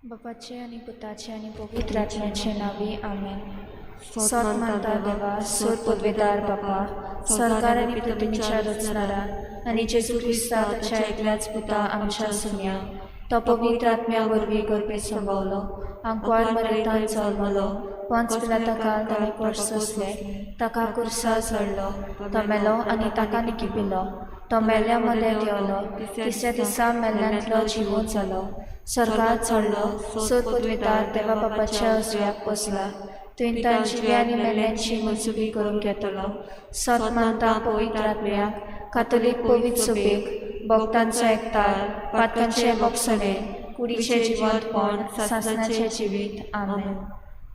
बापाचे आनी पुताचे आनी पवित्र आत्म्याचे नांवी, आमेन. सोत मानता देवा, सोद पदवेदार बापा, सरकार आनी पृथ्वीच्या रचणारा आनी जेजू क्रिस्ता ताच्या एकल्याच पुता आमच्या सुन्या, तो पवित्र आत्म्या वरवीं गर्भेत संभवलो, आंकवार मरेतान जल्मलो, पंच पिलाता काल ताणें कश्ट सोंसले, ताका कुर्सार चडलो, तो मेलो आनी ताका निकिपिलो, तो मेल्ल्या मदें देंवलो, तिसऱ्या दिसा मेल्ल्यांतलो जिवोत जालो, स्वर्गात चडलो, सोद पदवेदार देवा बापाच्या उजव्याक बसला, थंय ताण जिव्या आनी मेल्ल्यांची मंजुरी करूंक येतलो. सत मानता पवित्र आत्म्याक, कातोलीक पवित्र सभेक, भक्तांचो एकतार, पातकांचे बोगसणे, कुडीचें जिवंतपण, सासणाचें जिवीत. आमेन.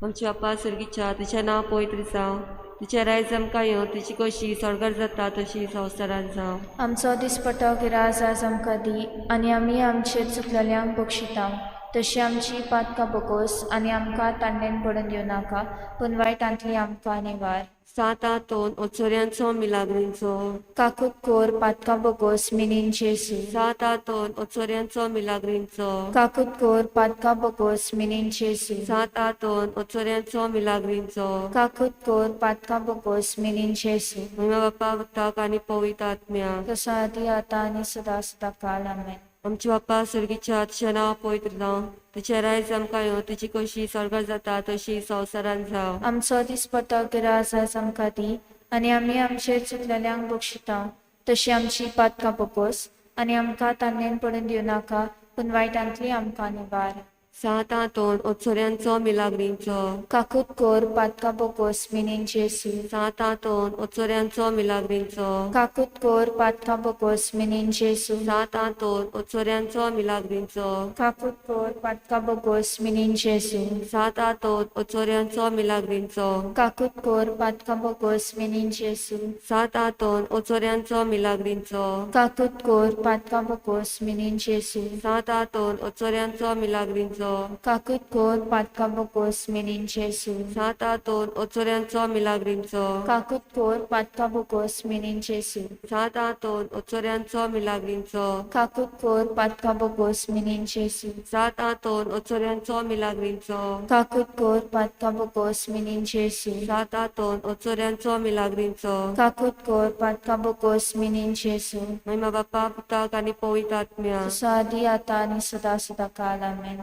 आमच्या बापा सर्गीच्या, तुजें नांव पवित्र जावं, तुजें रायज आमकां येवं, तुजी कशी स्वर्गार जाता तशी संवसारांत जावं. आमचो दिसपटो गिराज आज आमकां दी आनी आमी आमचेर चुकलेल्यांक बक्षिता तशी आमची पातकां बोगोस आनी आमकां तांडेन पडून दिवं नाका, पूण वायटांतली आमकां निवार. सात आंतोन ओचोऱ्यांचो मिलाग्रींचो. काकूत कोर पातकां बोगोस मिनीन जेजू. सात आंतोन ओचोऱ्यांचो मिलाग्रींचो. काकूत कोर पातकां बोगोस मिनीन जेजू. सात आंतोन ओचोऱ्यांचो मिलाग्रींचो. काकूत कोर पातकां बोगोस मिनीन जेजू. महिमा बापा पुताक आनी पवित्र आत्म्या. तसो आदी आतां आनी सदां सदां काल. आमेन. आमच्या बापा सर्गीच्या, तुजें नांव पवित्र जावं, तुजें रायज आमकां येवं, तुजी कशी स्वर्गार जाता तशी संवसारांत जावं. आमचो दिसपटो गिराज आज आमकां दी आनी आमी आमचेर चुकलेल्यांक बक्षिता तशी आमची पातकां बोगोस आनी आमकां तान्नेन पडून दिवं नाका, पूण वायटांतली आमकां निवार. सात आंतोन ओचोऱ्यांचो मिलाग्रींचो. काकूत कोर पातकां बोगोस मिनीन जेजू. सात आंतोन ओचोऱ्यांचो मिलाग्रींचो. काकूत कोर पातकां बोगोस मिनीन जेजू. सात आंतोन ओचोऱ्यांचो मिलाग्रींचो. काकूत कोर पातकां बोगोस मिनीन जेजू. सात आंतोन ओचोऱ्यांचो मिलाग्रींचो. काकूत कोर पातकां बोगोस मिनीन जेजू. सात आंतोन ओचोऱ्यांचो मिलाग्रींचो. काकूत कोर पातकां बोगोस मिनीन जेजू. सात आंतोन ओचोऱ्यांचो मिलाग्रींचो. काकूत कोर पातकां बोगोस मिनीन जेजू. सात आंतोन ओचोऱ्यांचो मिलाग्रींचो. काकूत कोर पातकां बोगोस मिनीन जेजू. सात आंतोन ओचोऱ्यांचो मिलाग्रींचो. काकूत कोर पातकां बोगोस मिनीन जेजू. सात आंतोन ओचोऱ्यांचो मिलाग्रींचो. काकूत कोर पातकां बोगोस मिनीन जेजू. सात आंतोन ओचोऱ्यांचो मिलाग्रींचो. काकूत कोर पातकां बोगोस मिनीन जेजू. महिमा बापा पुताक आनी पवित्र आत्म्या. तसो आदी आतां आनी सदां सदां काल. आमेन.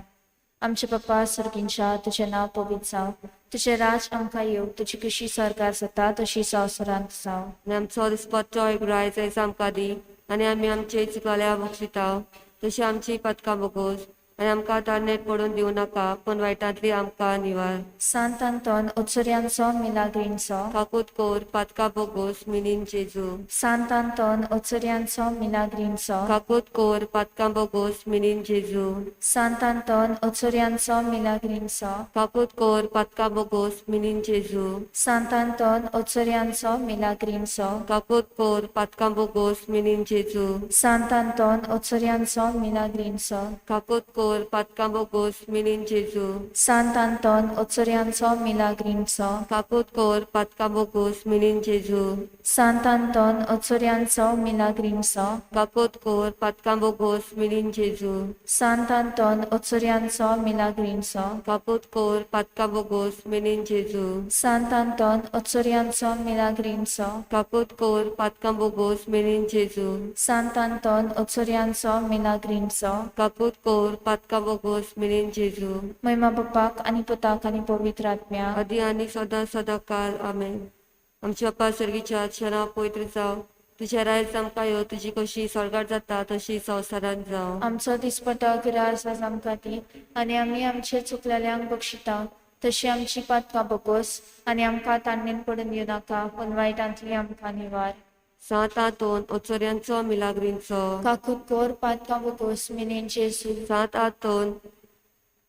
आमचे पप्पा सर्गींच्या, तुजें नांव पवित्र जावं, तुजें राज आमकां येवं, तुजी खुशी स्वर्गार जाता तशी संवसारांत जावं. आनी आमचो दिसपट्टो एक रायज आयज आमकां दी आनी आमी आमचे चुकल्या बक्षिता तशी आमची पदकां बोगोस आनी आमकां ताणें पडून दिवं नाका, पूण वायटांतली आमकां निवार. सांत आंतोन ओचोऱ्यांचो मिलाग्रींचो. काकूत कोर पातकां बोगोस मिनीन जेजू. सांत आंतोन ओचोऱ्यांचो मिलाग्रींचो. काकूत कोर पातकां बोगोस मिनीन जेजू. सांत आंतोन ओचोऱ्यांचो मिलाग्रींचो. काकूत कोर पातकां बोगोस मिनीन जेजू. सांत आंतोन ओचोऱ्यांचो मिलाग्रींचो. काकूत कोर पातकां बोगोस मिनीन जेजू. सांत आंतोन ओचोऱ्यांचो मिलाग्रींचो. काकूत कोर पातकां बोगोस मिनीन जेजू. सांत आंतोन ओचोऱ्यांचो मिलाग्रींचो. काकूत कोर पातकां बोगोस मिनीन जेजू. सांत आंतोन ओचोऱ्यांचो मिलाग्रींचो. काकूत कोर पातकां बोगोस मिनीन जेजू. सांत आंतोन ओचोऱ्यांचो मिलाग्रींचो. काकूत कोर पातकां बोगोस मिनीन जेजू. सांत आंतोन ओचोऱ्यांचो मिलाग्रींचो. काकूत कोर पातकां बोगोस मिनीन जेजू. सांत आंतोन ओचोऱ्यांचो मिलाग्रींचो. काकूत कोर पातकां बोगोस मिनीन जेजू. महिमा बापाक आनी पुताक आनी पवित्र आत्म्याक. आदी आनी सदां सदां काल. आमेन. आमच्या बापा सर्गीच्या, तुजें नांव पवित्र जावं, तुजें रायज आमकां येवं, तुजी कशी स्वर्गार जाता तशी संवसारांत जावं. आमचो दिसपटो गिराज आज आमकां दी आनी आमी आमचे चुकलेल्यांक बक्षिता तशी आमची पातकां बोगोस आनी आमकां तांडेन पडून दिवं नाका, पूण वायटांतली आमकां निवार. सात आंतोन ओचोऱ्यांचो मिलाग्रींचो. काकूत कोर पातकां बोगोस मिनीन जेजू. सात आंतोन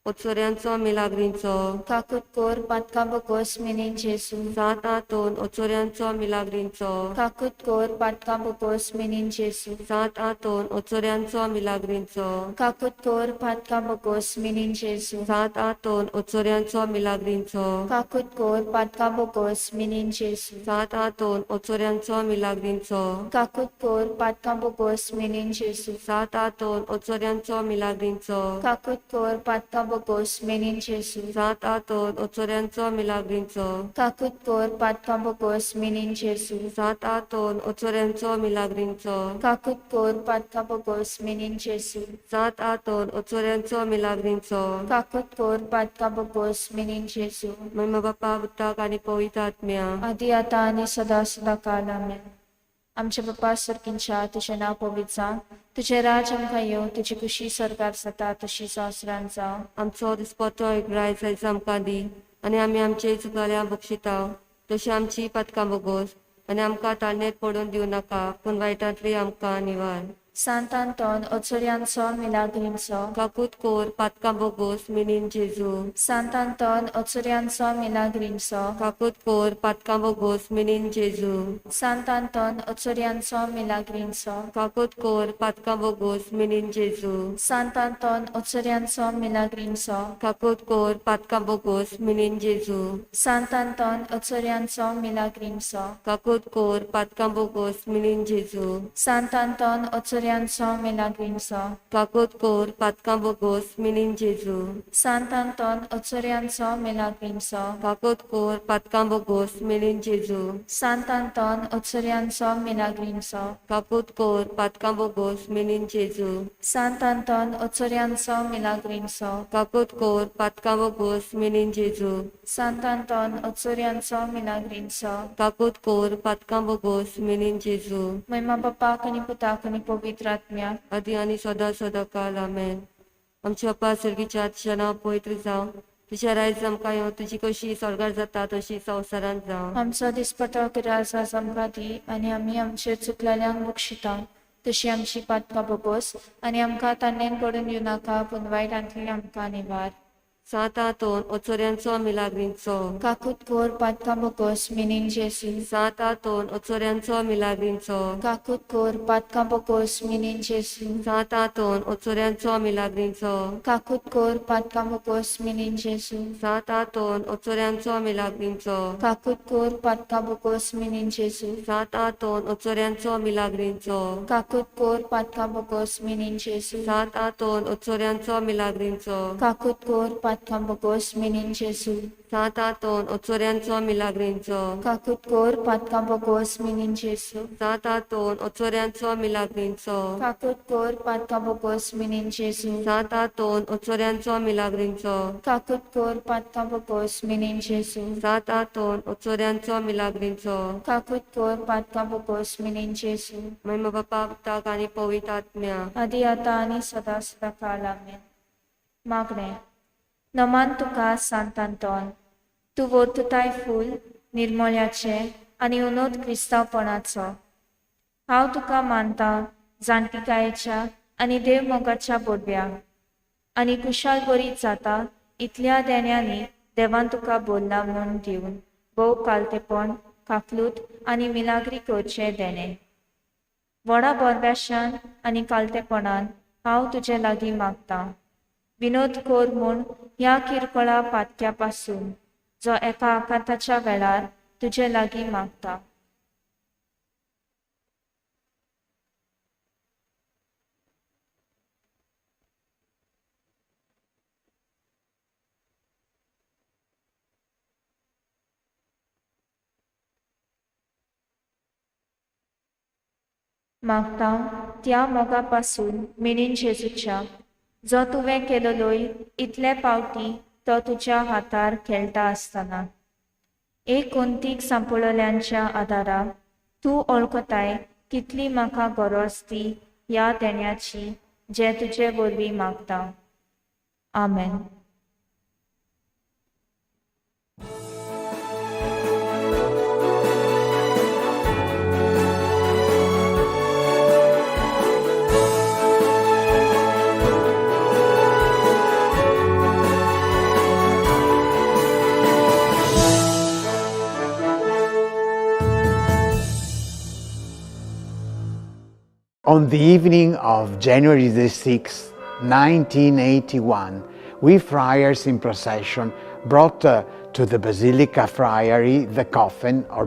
ओचोऱ्यांचो मिलाग्रींचो. काकूत कोर पातकां बोगोस मिनीन जेजू. सात आंतोन ओचोऱ्यांचो मिलाग्रींचो. काकूत कोर पातकां बोगोस मिनीन जेजू. सात आंतोन ओचोऱ्यांचो मिलाग्रींचो. काकूत कोर पातकां बोगोस मिनीन जेजू. सात आंतोन ओचोऱ्यांचो मिलाग्रींचो. काकूत कोर पातकां बोगोस मिनीन जेजू. सात आंतोन ओचोऱ्यांचो मिलाग्रींचो. काकूत कोर पातकां बोगोस मिनीन जेजू. सात आंतोन ओचोऱ्यांचो मिलाग्रींचो. काकूत कोर पातकां बोगोस मेनीन जेजू. सांत आंतोन ओचोऱ्यांचो मिलाग्रींचो. काकूत कोर पातकां बोगोस मेनीन जेजू. सांत आंतोन ओचोऱ्यांचो मिलाग्रींचो. काकूत कोर पातकां बोगोस मेनीन जेजू. सांत आंतोन ओचोऱ्यांचो मिलाग्रींचो. काकूत कोर पातकां बोगोस मेनीन जेजू. महिमा बापा पुताक आनी पवित्र आत्म्या. आदी आतां आनी सदां सदां काल आमेन. आमच्या बापा सर्किंच्या, तुजें नांव पवित्र जावं, तुजें राज आमकां येवं, तुजी खुशी सरकार जाता तशी संवसारांत जावं. आमचो दिसपट्टो एक रायस आयज आमकां दी आनी आमी आमचे चुकलेल्या बक्षिताव तशी आमची पातकां बोगोस आनी आमकां ताळणेत पडून दिवं नाका पूण वायटांतली आमकां निवार. सांत आंतोन ओचोऱ्यांचो मिलाग्रींचो. काकूत कोर पातकां बोगोस मिनीन जेजू. सांत आंतोन ओचोऱ्यांचो मिलाग्रींचो. काकूत कोर पातकां बोगोस मिनीन जेजू. सांत आंतोन ओचोऱ्यांचो मिलाग्रींचो. काकूत कोर पातकां बोगोस मिनीन जेजू. सांत आंतोन ओचोऱ्यांचो मिलाग्रींचो. काकूत कोर पातकां बोगोस मिनीन जेजू. सांत आंतोन ओचोऱ्यांचो मिलाग्रींचो. काकूत कोर पातकां बोगोस मिनीन जेजू. सांत आंतोन ओचोऱ्यांचो मिलाग्रींचो. काकूत कोर पातकां बोगोस मिनीन जेजू. सांत आंतोन ओचोऱ्यांचो मिलाग्रींचो. काकूत कोर पातकां बोगोस मिनीन जेजू. सांत आंतोन ओचोऱ्यांचो मिलाग्रींचो. काकूत कोर पातकां बोगोस मिनीन जेजू. सांत आंतोन ओचोऱ्यांचो मिलाग्रींचो. काकूत कोर पातकां बोगोस मिनीन जेजू. सांत आंतोन ओचोऱ्यांचो मिलाग्रींचो. काकूत कोर पातकां बोगोस मिनीन जेजू. महिमा बापाक आनी पुताक आनी पवित्र आत्म्याक. आदी आनी सदां सदां काल आमेन. आमच्या बापा सर्गीच्या, तुजें नांव पवित्र जावं, तुजें रायज आमकां येवं, तुजी कशी स्वर्गार जाता तशी संवसारांत जावं. आमचो दिसपटो किरास आज आमकां दी आनी आमी आमचे चुकलेल्यांक बक्षिता तशी आमची पातकां बोगोस आनी आमकां तान्नेन पडून दिवं नाका पूण वायटांतली आमकां निवार. सांत आंतोन ओचोऱ्यांचो मिलाग्रींचो. काकूत कोर पातकां बोगोस मिनीन जेजू. सांत आंतोन ओचोऱ्यांचो मिलाग्रींचो. काकूत कोर पातकां बोगोस मिनीन जेजू. सांत आंतोन ओचोऱ्यांचो मिलाग्रींचो. काकूत कोर पातकां बोगोस मिनीन जेजू. सांत आंतोन ओचोऱ्यांचो मिलाग्रींचो. काकूत कोर पातकां बोगोस मिनीन जेजू. सांत आंतोन ओचोऱ्यांचो मिलाग्रींचो. काकूत कोर पातकां बोगोस मिनीन जेजू. सांत आंतोन ओचोऱ्यांचो मिलाग्रींचो. काकूत कोर पातकां बोगोस मिनीन जेजू. सांत आंतोन ओचोऱ्यांचो मिलाग्रींचो. काकूत कोर पातकां बोगोस मिनीन जेजू. सांत आंतोन ओचोऱ्यांचो मिलाग्रींचो. काकूत कोर पातकां बोगोस मिनीन जेजू. सांत आंतोन ओचोऱ्यांचो मिलाग्रींचो. काकूत कोर पातकां बोगोस मिनीन जेजू. सांत आंतोन ओचोऱ्यांचो मिलाग्रींचो. काकूत कोर पातकां बोगोस मिनीन जेजू. महिमा बापा पुताक आनी पवित्र आत्म्या. आदी आतां आनी सदां सदां काल आमेन. मागणें. नमान तुका सांत आंतोन, तूं वर्तुताय फूल निर्मोळ्याचें आनी उनोद क्रिस्तांवपणाचो. हांव तुका मानता जाणटिकायेच्या आनी देव मोगाच्या बोडव्या आनी कुशाल बरी जाता इतल्या देण्यांनी देवान तुका बोल्ला म्हूण दिवन भोव कालतेपण काकलूत आनी मिलाग्री करचें देणें. व्हडा बोरव्याशान आनी कालतेपणान हांव तुजे लागीं मागतां, विनोद कोर म्हूण ह्या किरकोळा पातक्या पासून जो एका आकांताच्या वेळार तुजे लागीं मागता. मागता त्या मोगा पासून मिनीन जेजूच्या, जो तुवें केलोलोय इतले पावटी तो तुज्या हातार खेळटा आसतना एक कोंतीक सांपळल्यांच्या आदारा तूं वळखताय कितली म्हाका गरज ती ह्या देण्याची जें तुजे वरवीं मागता. आमेन. On the evening of January the 6th, 1981, we friars in procession brought to the Basilica Friary the coffin, or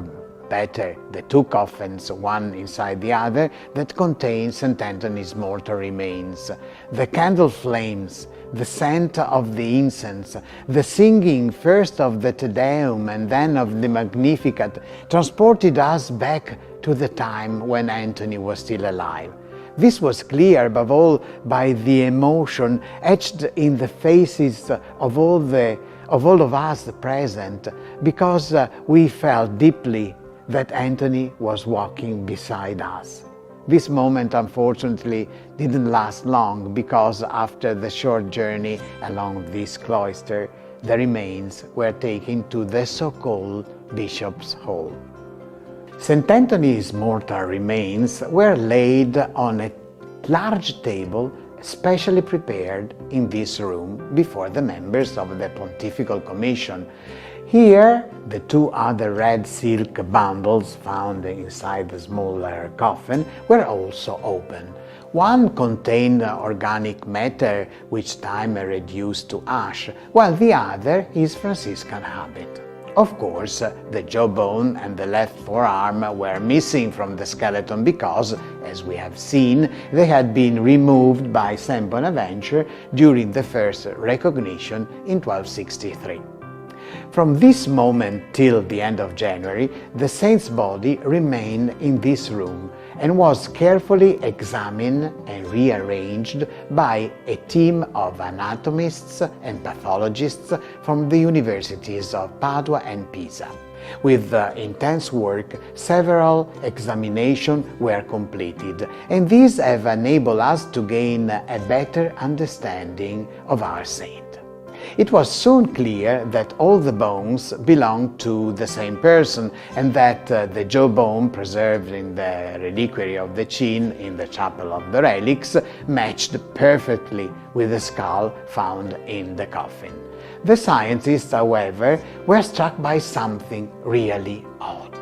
better, the two coffins, one inside the other, that contained St. Anthony's mortal remains. The candle flames the scent of the incense, the singing first of the Te Deum and then of the Magnificat transported us back to the time when Anthony was still alive. This was clear above all by the emotion etched in the faces of all of us present, because we felt deeply that Anthony was walking beside us. This moment, unfortunately, didn't last long, because after the short journey along this cloister, the remains were taken to the so-called Bishop's Hall. St. Anthony's mortal remains were laid on a large table specially prepared in this room before the members of the Pontifical Commission. Here, the two other red silk bundles found inside the smaller coffin were also opened. One contained organic matter, which time reduced to ash, while the other is Franciscan habit. Of course, the jawbone and the left forearm were missing from the skeleton because, as we have seen, they had been removed by St. Bonaventure during the first recognition in 1263. From this moment till the end of January, the saint's body remained in this room and was carefully examined and rearranged by a team of anatomists and pathologists from the universities of Padua and Pisa. With intense work, several examinations were completed, and these have enabled us to gain a better understanding of our saint. It was soon clear that all the bones belonged to the same person and that the jawbone preserved in the reliquary of the chin in the Chapel of the Relics matched perfectly with the skull found in the coffin. The scientists, however, were struck by something really odd.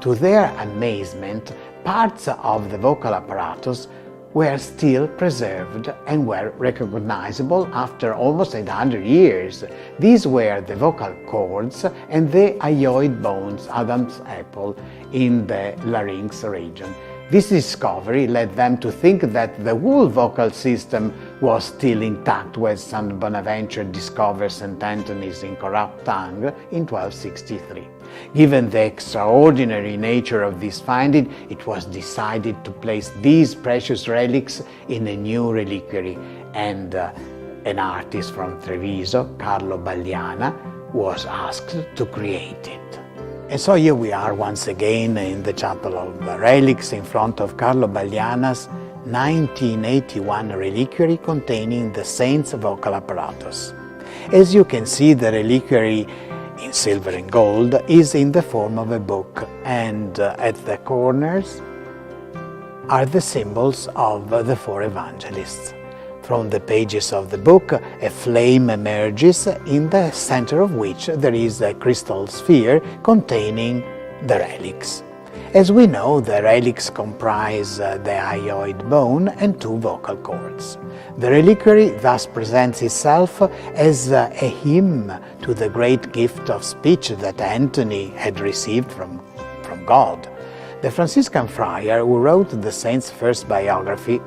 To their amazement, parts of the vocal apparatus were still preserved and were recognizable after almost 800 years. These were the vocal cords and the hyoid bones, Adam's apple, in the larynx region. This discovery led them to think that the whole vocal system was still intact when St. Bonaventure discovered St. Anthony's incorrupt tongue in 1263. Given the extraordinary nature of this finding, it was decided to place these precious relics in a new reliquary, and an artist from Treviso, Carlo Balliana, was asked to create it. And so here we are once again in the Chapel of Relics in front of Carlo Balliana's 1981 reliquary containing the saint's vocal apparatus. As you can see, the reliquary in silver and gold is in the form of a book, and at the corners are the symbols of the four evangelists. From the pages of the book, a flame emerges, in the center of which there is a crystal sphere containing the relics. As we know, the relics comprise the hyoid bone and two vocal cords. The reliquary thus presents itself as a hymn to the great gift of speech that Anthony had received from God. The Franciscan friar who wrote the saint's first biography,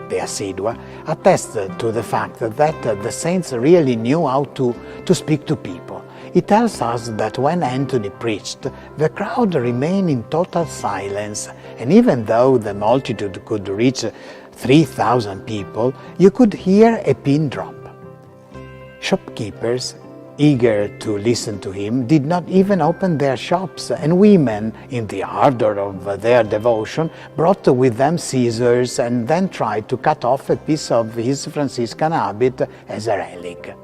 the Assidua, attests to the fact that the saints really knew how to speak to people. He tells us that when Anthony preached, the crowd remained in total silence, and even though the multitude could reach 3,000 people, you could hear a pin drop. Shopkeepers, eager to listen to him, did not even open their shops, and women, in the ardor of their devotion, brought with them scissors and then tried to cut off a piece of his Franciscan habit as a relic.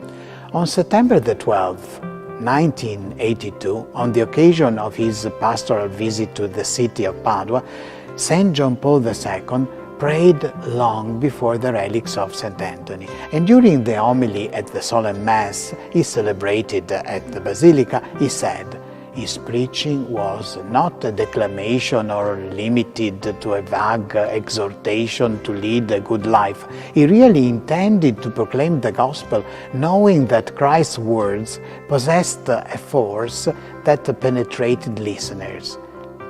On September the 12th, 1982, on the occasion of his pastoral visit to the city of Padua, St. John Paul II prayed long before the relics of St. Anthony, and during the homily at the solemn Mass he celebrated at the Basilica, he said, his preaching was not a declamation or limited to a vague exhortation to lead a good life. He really intended to proclaim the gospel, knowing that Christ's words possessed a force that penetrated listeners.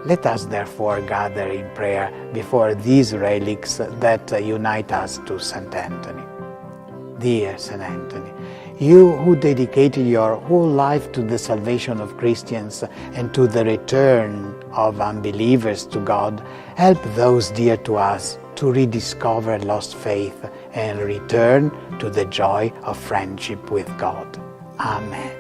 Let us therefore gather in prayer before these relics that unite us to St. Anthony. Dear St. Anthony, you who dedicated your whole life to the salvation of Christians and to the return of unbelievers to God, help those dear to us to rediscover lost faith and return to the joy of friendship with God. Amen.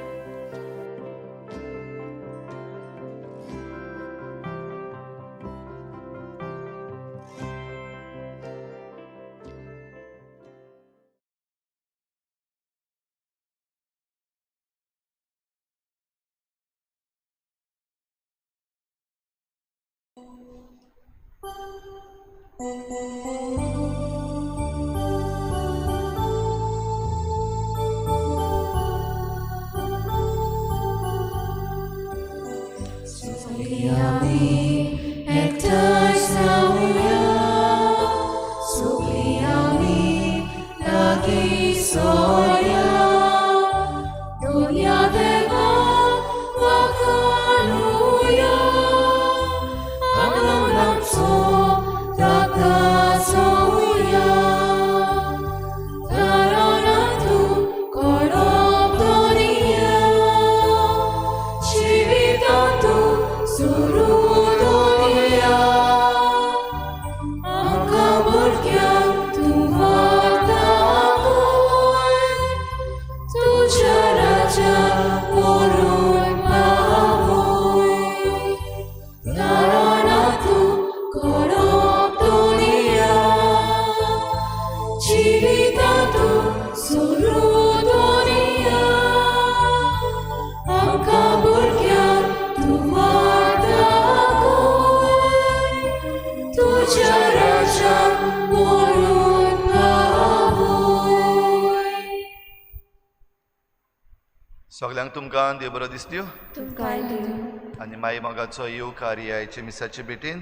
सगल्यांक तुमकां देव बरो दिसत्यो तुमकांय दिवं. आनी माई मोगाचो येवकार ही आयचे मिसाचे भेटीन.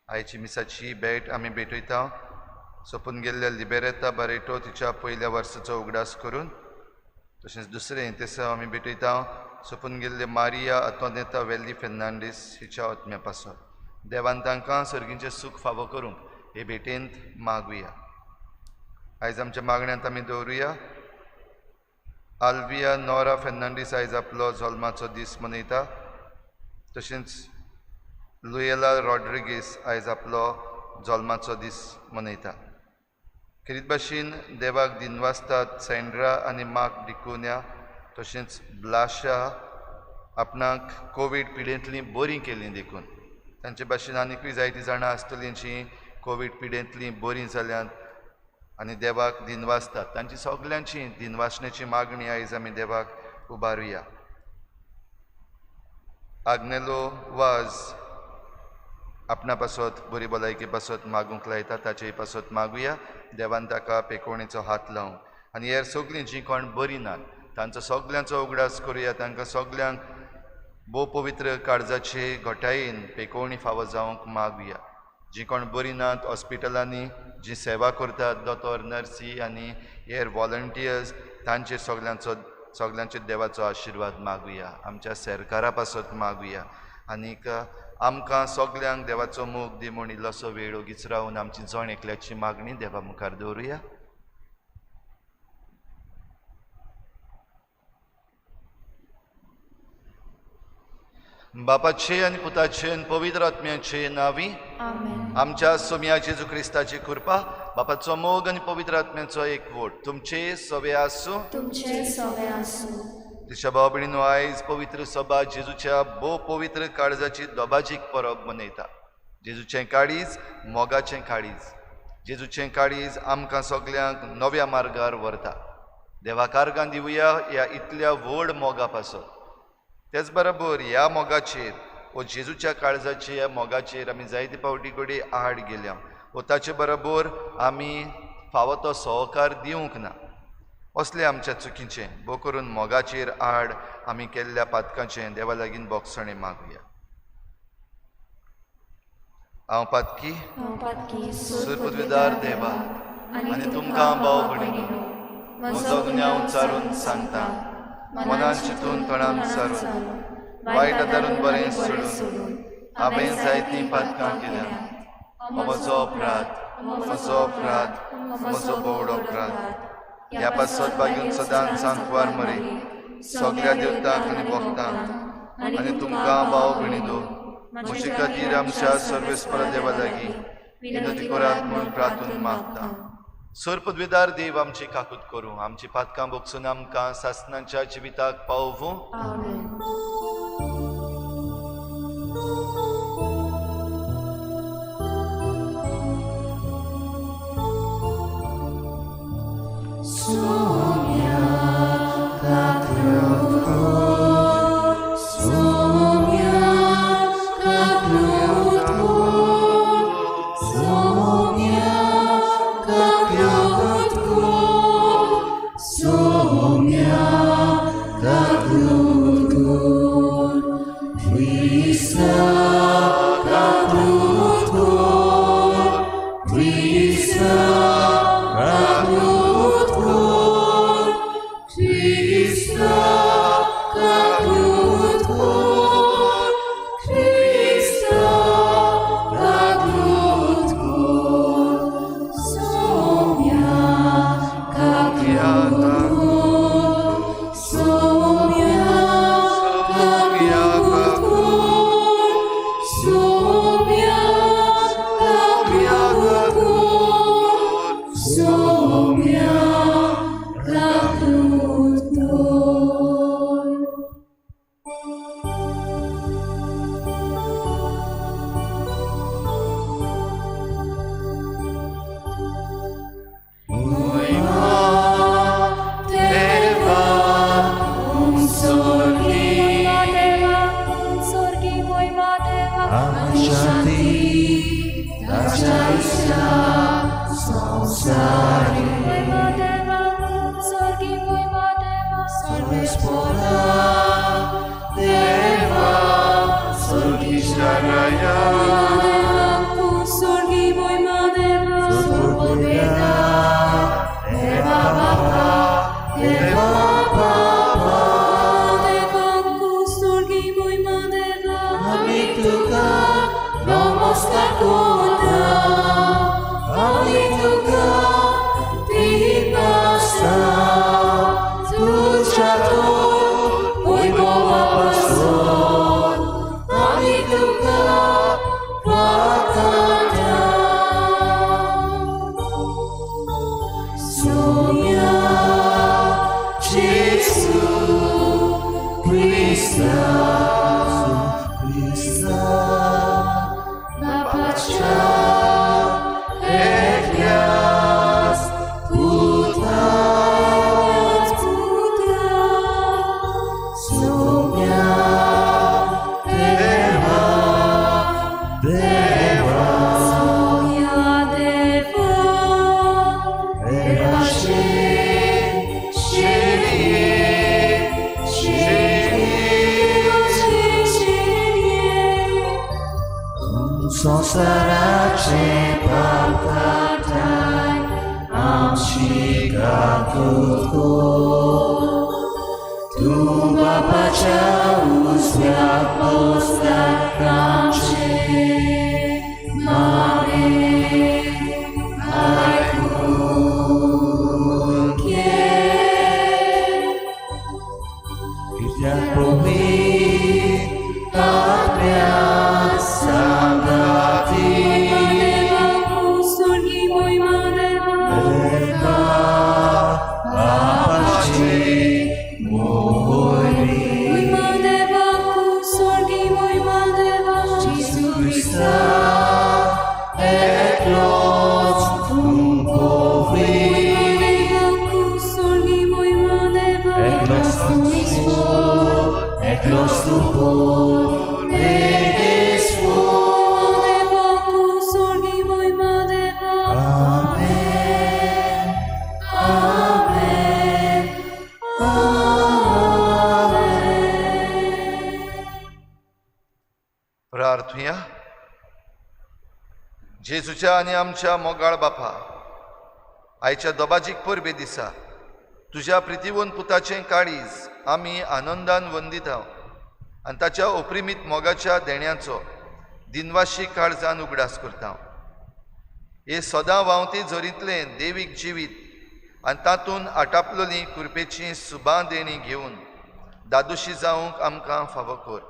आयची मिसाची भेट आमी भेटयता सोंपून गेल्ल्या लिबेरेता बारेटो तिच्या पयल्या वर्साचो उगडास करून, तशेंच दुसरें तेसांव आमी भेटयता सोंपून गेल्ले मारिया आंतोनेता वेल्ली फेर्नांडीस हिच्या आत्म्या पासत. देवान तांकां सर्गीचें सूख फावो करूंक हे भेटेंत मागुया. आयज आमच्या मागण्यांत आमी दवरुया आल्विया नोरा फेर्नांडीस आयज आपलो जल्माचो दीस मनयता, तशेंच लुयेला रॉड्रिगीस आयज आपलो जल्माचो दीस मनयता. खेरीत भाशेन देवाक दिनवासतात सँड्रा आनी मार्क डिकुन्या, तशेंच ब्लाशा आपणाक कोवीड पिडेंतलीं बरीं केलीं देखून. तांचे भाशेन आनिकूय जायतीं जाणां आसतलीं जीं कोवीड पिडेंतलीं बरीं जाल्यांत आनी देवाक दिनवासतात. तांची सगल्यांची दिनवासण्याची मागणी आयज आमी देवाक उबारुया. आग्नेलो वाज आपणा पासत बरी भलायके पासत मागूंक लायता, ताचेय पासत मागुया. देवान ताका पेकोवणेचो हात लावंक आनी हेर सगळीं जीं कोण बरीं नात तांचो सगल्यांचो उगडास करुया. तांकां सगल्यांक भोव पवित्र काळजाचे घटायेन पेकोवणी फावो जावंक मागुया. जीं कोण बरीं नात हॉस्पिटलांनी जी सेवा करतात दोतोर, नर्सी आनी हेर वॉलंटियर्स, तांचेर सगल्यांचेर देवाचो आशिर्वाद मागुया. आमच्या सरकारा पासत मागुया आनीक आमकां सगल्यांक देवाचो मोग दी म्हूण इल्लोसो वेळ ओगीच रावन आमची जण एकल्याची मागणी देवा मुखार दवरुया. बापाचे आनी पुताचे आनी पवित्र आत्म्याचे नांवी आमेन. आमच्या सोम्या जेजू क्रिस्ताची कृपा, बापाचो मोग आनी पवित्र आत्म्याचो एकवट तुमचे सवे आसूं. तुमचे सवे आसूं. दिशा भाव भयणीनो, आयज पवित्र सभा जेजूच्या भोव पवित्र काळजाची दोबाजीक परब मनयता. जेजूचें काळीज मोगाचें काळीज, जेजूचें काळीज आमकां सगल्यांक नव्या मार्गार व्हरता. देवा कार्गान दिवया ह्या इतल्या व्हड मोगा पासत. तेच बरोबर ह्या मोगाचेर वो जेजूच्या काळजाचे ह्या मोगाचेर आमी जायते फावटी कडेन आड गेल्या वो ताचे बरोबर आमी फावो तो सहकार दिवंक ना. असले आमच्या चुकीचें भोव करून मोगाचेर आड आमी केल्ल्या पातकांचें देवा लागीं बोगसणें मागुया. हांव पातकी सुरपुदवीदार देवा आनी तुमकां भाव भयणीनो म्हजो गुन्यांव चारून सांगता, मनान चिंतून तोंडान सारून वायट आदारून बरें सोडून हांवें जायतीं पातकां केल्या. म्हजो अपराध, म्हजो अपराध, म्हजो भोवडो अपराध. ह्या पासत बागीन सदांच सांतवार मरे सगळ्या देवतांक आनी भक्तांक आनी तुमकां भाव भयणींनो म्हजे खातीर आमच्या सर्वेस्पर देवा लागीं विनंती करात म्हूण प्रार्थून मागता. सर्पद्वेदार देव आमची काकूत करूं, आमची पातकां भोगसून आमकां सासणाच्या जिविताक पावोवं. प्रार्थुया. जेजूच्या आनी आमच्या मोगाळ बापा, आयच्या दोबाजीक परबे दिसा तुज्या प्रितीवन पुताचें काळीज आमी आनंदान वंदिता आनी ताच्या अपरिमीत मोगाच्या देण्याचो दिनवाशी काळजान उगडास करता. हे सदां व्हांवती झरींतलें देवीक जिवीत आनी तातूंत आटापलोली कृपेची सुबां देणी घेवन दादोशी जावंक आमकां फावो कर.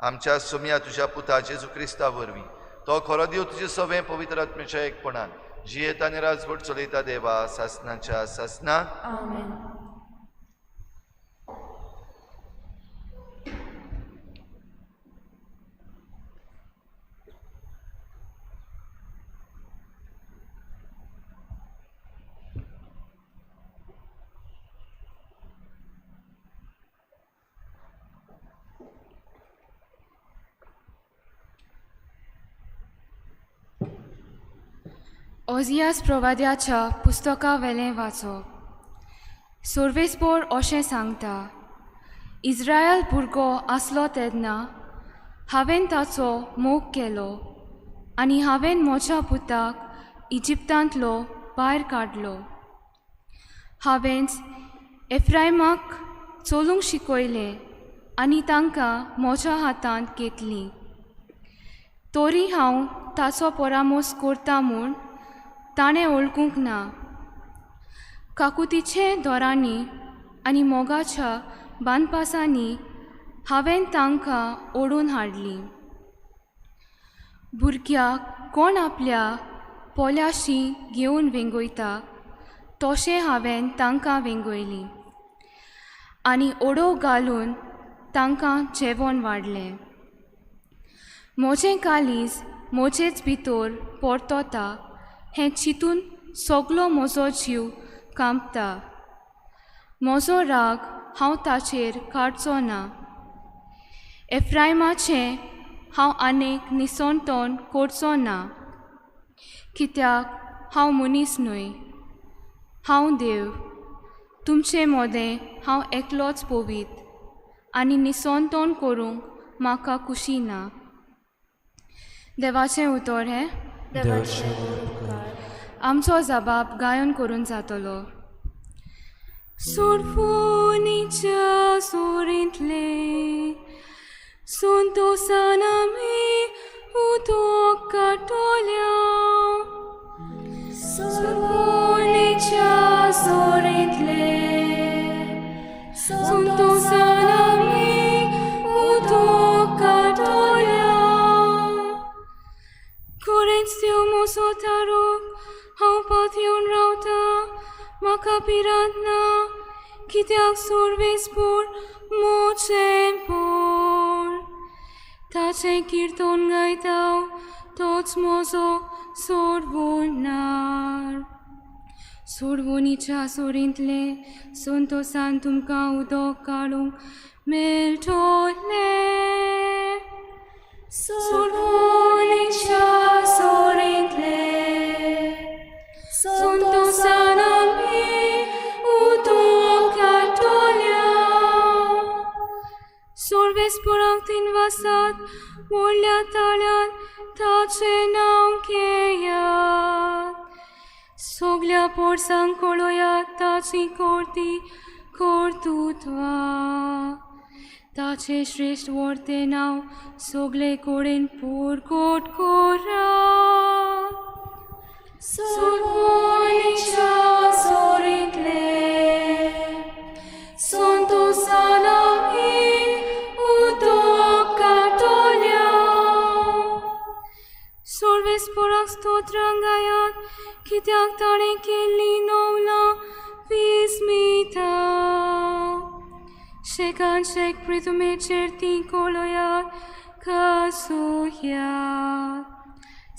आमच्या सोम्या तुज्या पुता जेजू क्रिस्ता वरवीं तो खरो देव तुजे सवें पवित्र आत्म्याच्या एकपणान जियेता आनी राजवट चलयता देवा सासनाच्या सासना. आमेन. ओझियास प्रवाद्याच्या पुस्तका वेलें वाचप. सोर्वेसपोर अशें सांगता, इस्रायल भुरगो आसलो तेन्ना हांवें ताचो मोग केलो आनी हांवें म्हज्या पुताक इजिप्तांतलो भायर काडलो. हांवेंच एफ्रायमाक चलूंक शिकयलें आनी तांकां म्हज्या हातांत घेतलीं. तरी हांव ताचो परामोस करता म्हूण ताणें वळखूंक ना. काकुतीचे दोरांनी आनी मोगाच्या बांदपासांनी हांवें तांकां ओडून हाडलीं. भुरग्याक कोण आपल्या पोल्याशी घेवन वेंगयता तशें हांवें तांकां वेंगयलीं आनी ओडो घालून तांकां जेवण वाडलें. म्हजें काळीज म्हजेच भितर परतता हें चिंतून सगलो म्हजो जीव कांपता. म्हजो राग हांव ताचेर काडचो ना. एफ्रायमाचें हांव आनीक निसणतण करचो ना, कित्याक हांव मनीस न्हय, हांव देव. तुमचे मदें हांव एकलोच पवीत आनी निसणतण करूंक म्हाका खुशी ना. देवाचें उतर हें. आमचो जबाब गायन करून जातलो. सोडफोनीच्या सोरींतले संतोसान आमी उदक काडटल्या. सोडफोनीच्या सोरींतले संतोसान आमी उदक काडटल्या. खरेंच देव म्हजो तारक, हांव पातयेवन रावता, म्हाका भिरांत ना, कित्याक सोर्वेसपोर म्हजें पोर. ताचें किर्तन गायता तोच म्हजो सोडवणार. सोडवणीच्या सोरींतलें संतोसान तुमकां उदक काडूंक मेळटलें. सोडवणीच्या सोरींतलें संतोसान आमी उदक काडटल्या. सोर्वेसपोराक तीन वासात व्हडल्या ताळ्यान ताचें नांव घेयात. सगल्या पोरसांक कळयात ताची कोर्ती कर्तुत्वां. ताचें श्रेश्ठ व्हडतें नांव सगळे कडेन परगट करात. सोडवणीच्या सोरींतलें संतोसान आमी उदक काडटल्या. सोर्वेसपोराक स्तोत्रां गायात, कित्याक ताणें केल्लीं नवलां विस्मिता. शेकान शेक पृथुमेचेर तीं कळयात खासोयात.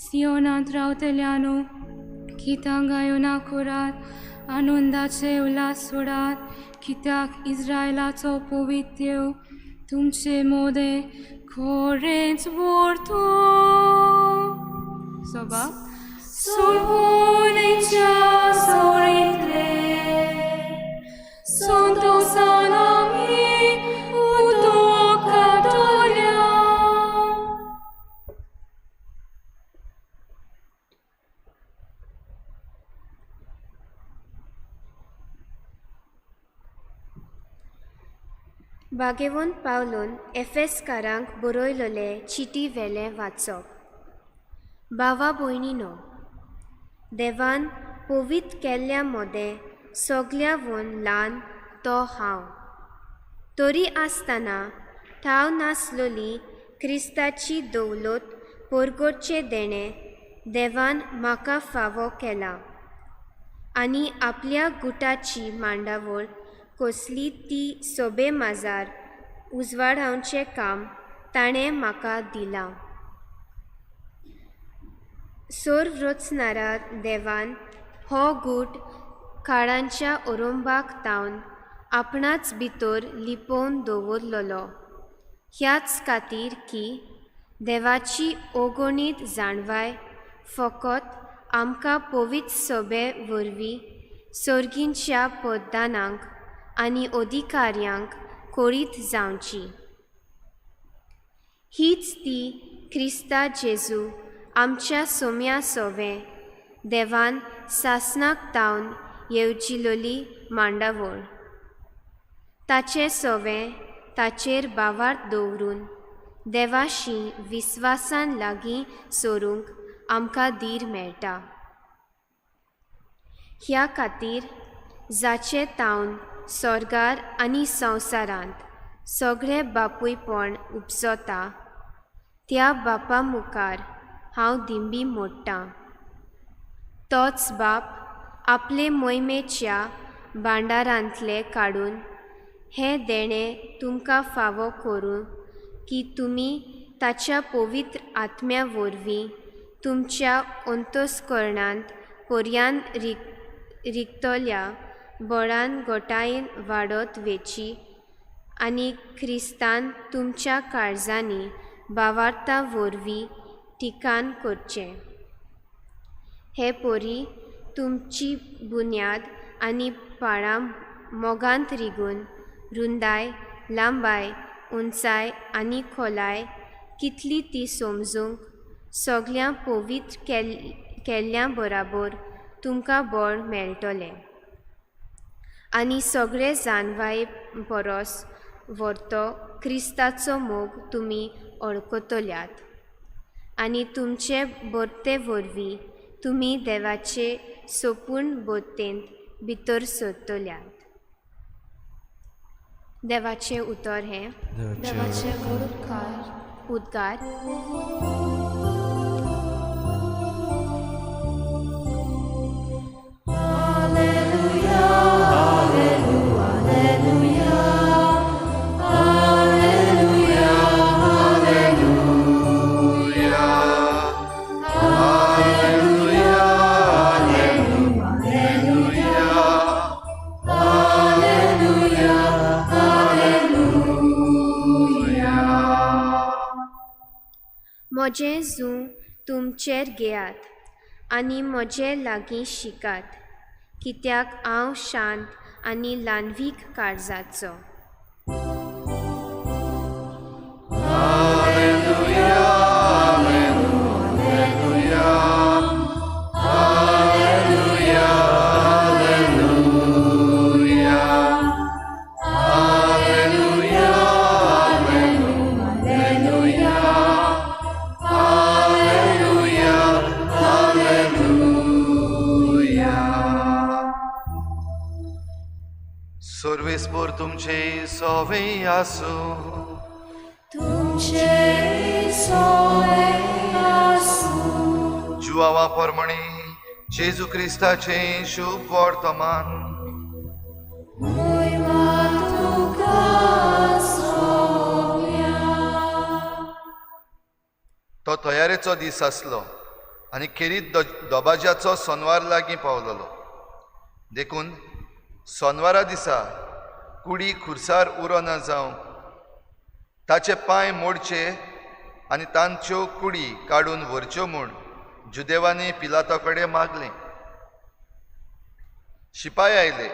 सियोनांत रावतल्यानो गितां गायोना करात, आनंदाचे उल्हास सोडात, कित्याक इस्रायलाचो पवित्र देव तुमचे मोदें खरेंच व्हरतो. सोबा. सोडवणीच्या सोरींतलें संतोसान आमी उदक काडटल्या. भागेवंत पावलून एफेसकारांक बरयलोले चिटी वेलें वाचप. भावा भयणीनो, देवान पवित्र केल्ल्या मोदें सगळ्यांवून ल्हान तो हांव. तरी आसतना ठाव नासलोली क्रिस्ताची दौलत परगटचें देणें देवान म्हाका फावो केलां आनी आपल्या गुटाची मांडावळ कसली ती सोबे माजार उजवाडावचें काम ताणें म्हाका दिलां. सर्व रचणारा देवान हो गूट काळांच्या ओरोंबाक तावन आपणाच भितर लिपोवन दवरलेलो, ह्याच खातीर की देवाची अगणीत जाणवाय फकत आमकां पवित्र सोबे वरवीं सर्गींच्या पदानांक आनी अधिकाऱ्यांक कळीत जावची. हीच ती क्रिस्ता जेजू आमच्या सोम्या सोवे देवान सासणाक तावन येवजिलोली मांडावळ. ताचें सोवें ताचेर बावार्थ दवरून देवाशी विस्वासान लागीं सरूंक आमकां धीर मेळटा. ह्या खातीर जाचे तावन स्वर्गार आनी संवसारांत सगळें बापूयपण उपजता त्या बापा मुखार हांव दिंबी मोडटां. तोच बाप आपले मोहिमेच्या भांडारांतलें काडून हें देणें तुमकां फावो करूं की तुमी ताच्या पवित्र आत्म्या वरवीं तुमच्या अंतस्करणांत पर्यान रिगतल्या बळान गोटायेन वाडत वेची आनी क्रिस्तान तुमच्या काळजांनी भावार्था वरवीं ठिकाण करचें. हे परी तुमची बुन्याद आनी पाळां मोगांत रिगून रुंदाय, लांबाय, उंचाय आनी खोलाय कितली ती समजूंक सगळ्यां पवित्र केल्ल्या बराबर तुमकां बळ मेळटलें आनी सगळे जाणवाये परस व्हरतो क्रिस्ताचो मोग तुमी वळखतल्यात आनी तुमचे बरते वरवीं तुमी देवाचे सोपूण बरतेंत भितर सरतल्यात. देवाचें उतर हें देवाचे व्हड उपकार. उद्गार. म्हजें जूं तुमचेर घेयात आनी म्हजे लागीं शिकात, कित्याक हांव शांत आनी ल्हानवीक काळजाचो. सर्वेस्पोर तुमचे सोवे आसूं. तुमचे सोवे आसूं. जुआवा परमणे जेजू क्रिस्ताचे शुभ वर्तमान. मोयमा तुका सोम्या. तो तयारेचो दीस आसलो आनी खेरीत दबाज्याचो सोनवार लागीं पावलेलो. देखून सोनवारा दिसा कुडी खुर्सार उरो ना जावंक ताचे पांय मोडचे आनी तांच्यो कुडी काडून व्हरच्यो म्हूण जुदेवांनी पिलाता कडेन मागलें. शिपाय आयले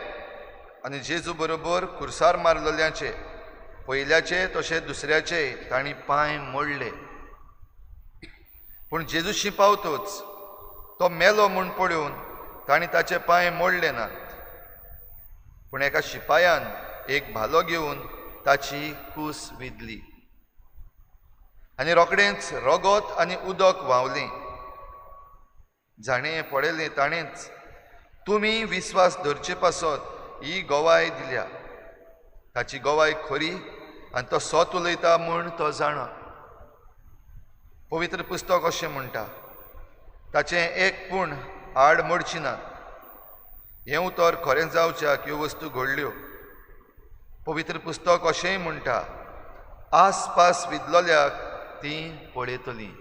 आनी जेजू बरोबर खुर्सार मारलेल्यांचे पयल्याचे तशें दुसऱ्याचे तांणी पांय मोडले. पूण जेजू शिपावतोच तो मेलो म्हूण पळोवन तांणी ताचे पांय मोडले नात. पूण एका शिपायान एक भालो घेवन ताची कूस विधली आनी रोखडेंच रगत आनी उदक व्हांवलें. जाणें पळयलें ताणेंच तुमी विस्वास धरचे पासत ही गवाय दिल्या. ताची गवाय खरी आनी तो सत उलयता म्हूण तो जाणा. पवित्र पुस्तक अशें म्हणटा, ताचें एक पूण आड मोडची ना. हें उतर खरें जावच्याक ह्यो वस्तू घडल्यो. पवित्र पुस्तक अशेंय म्हणटा, आसपास विदलोल्याक तीं पळयतलीं.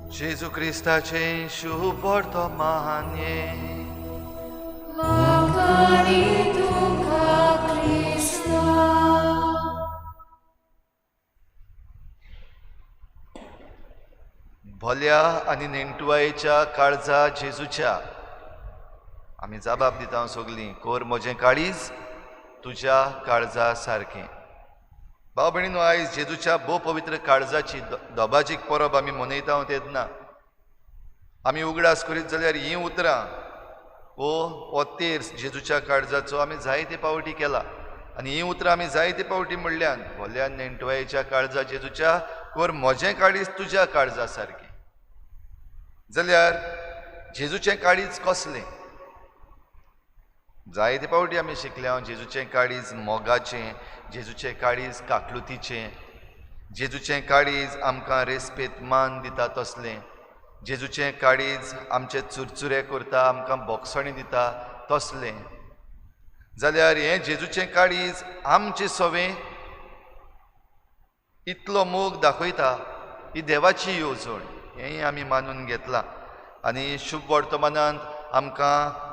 जेजू क्रिस्ताचें शुभ वर्तमान्ये. भल्या आनी नेणटुवायेच्या काळजा जेजूच्या आमी जबाब दिता सगलीं, कोर म्हजें काळीज तुज्या काळजा सारकें. भाव भयणीनो, आयज जेजूच्या भोव पवित्र काळजाची दबाजीक परब आमी मनयता तेन्ना आमी उगडास करीत जाल्यार हीं उतरां वो तेर्स जेजूच्या काळजाचो आमी जायते पावटी केला आनी हीं उतरां आमी जायते पावटी म्हणल्यान भल्या नेणटुवायेच्या काळजा जेजूच्या कोर म्हजें काळीज तुज्या काळजा सारकें. जाल्यार जेजूचें काळीज कसलें? जायते पावटी आमी शिकल्या जेजूचें काळीज मोगाचें, जेजूचें काळीज काकलुतीचें, जेजूचें काळीज आमकां रेस्पेद मान दिता तसलें, जेजूचें काळीज आमचे चुरचुरे करता, आमकां बोगसणी दिता तसलें. जाल्यार हें जेजूचें काळीज आमचें सवें इतलो मोग दाखयता, ही देवाची येवजण हेंय आमी मानून घेतलां. आनी शुभ वर्तमानांत आमकां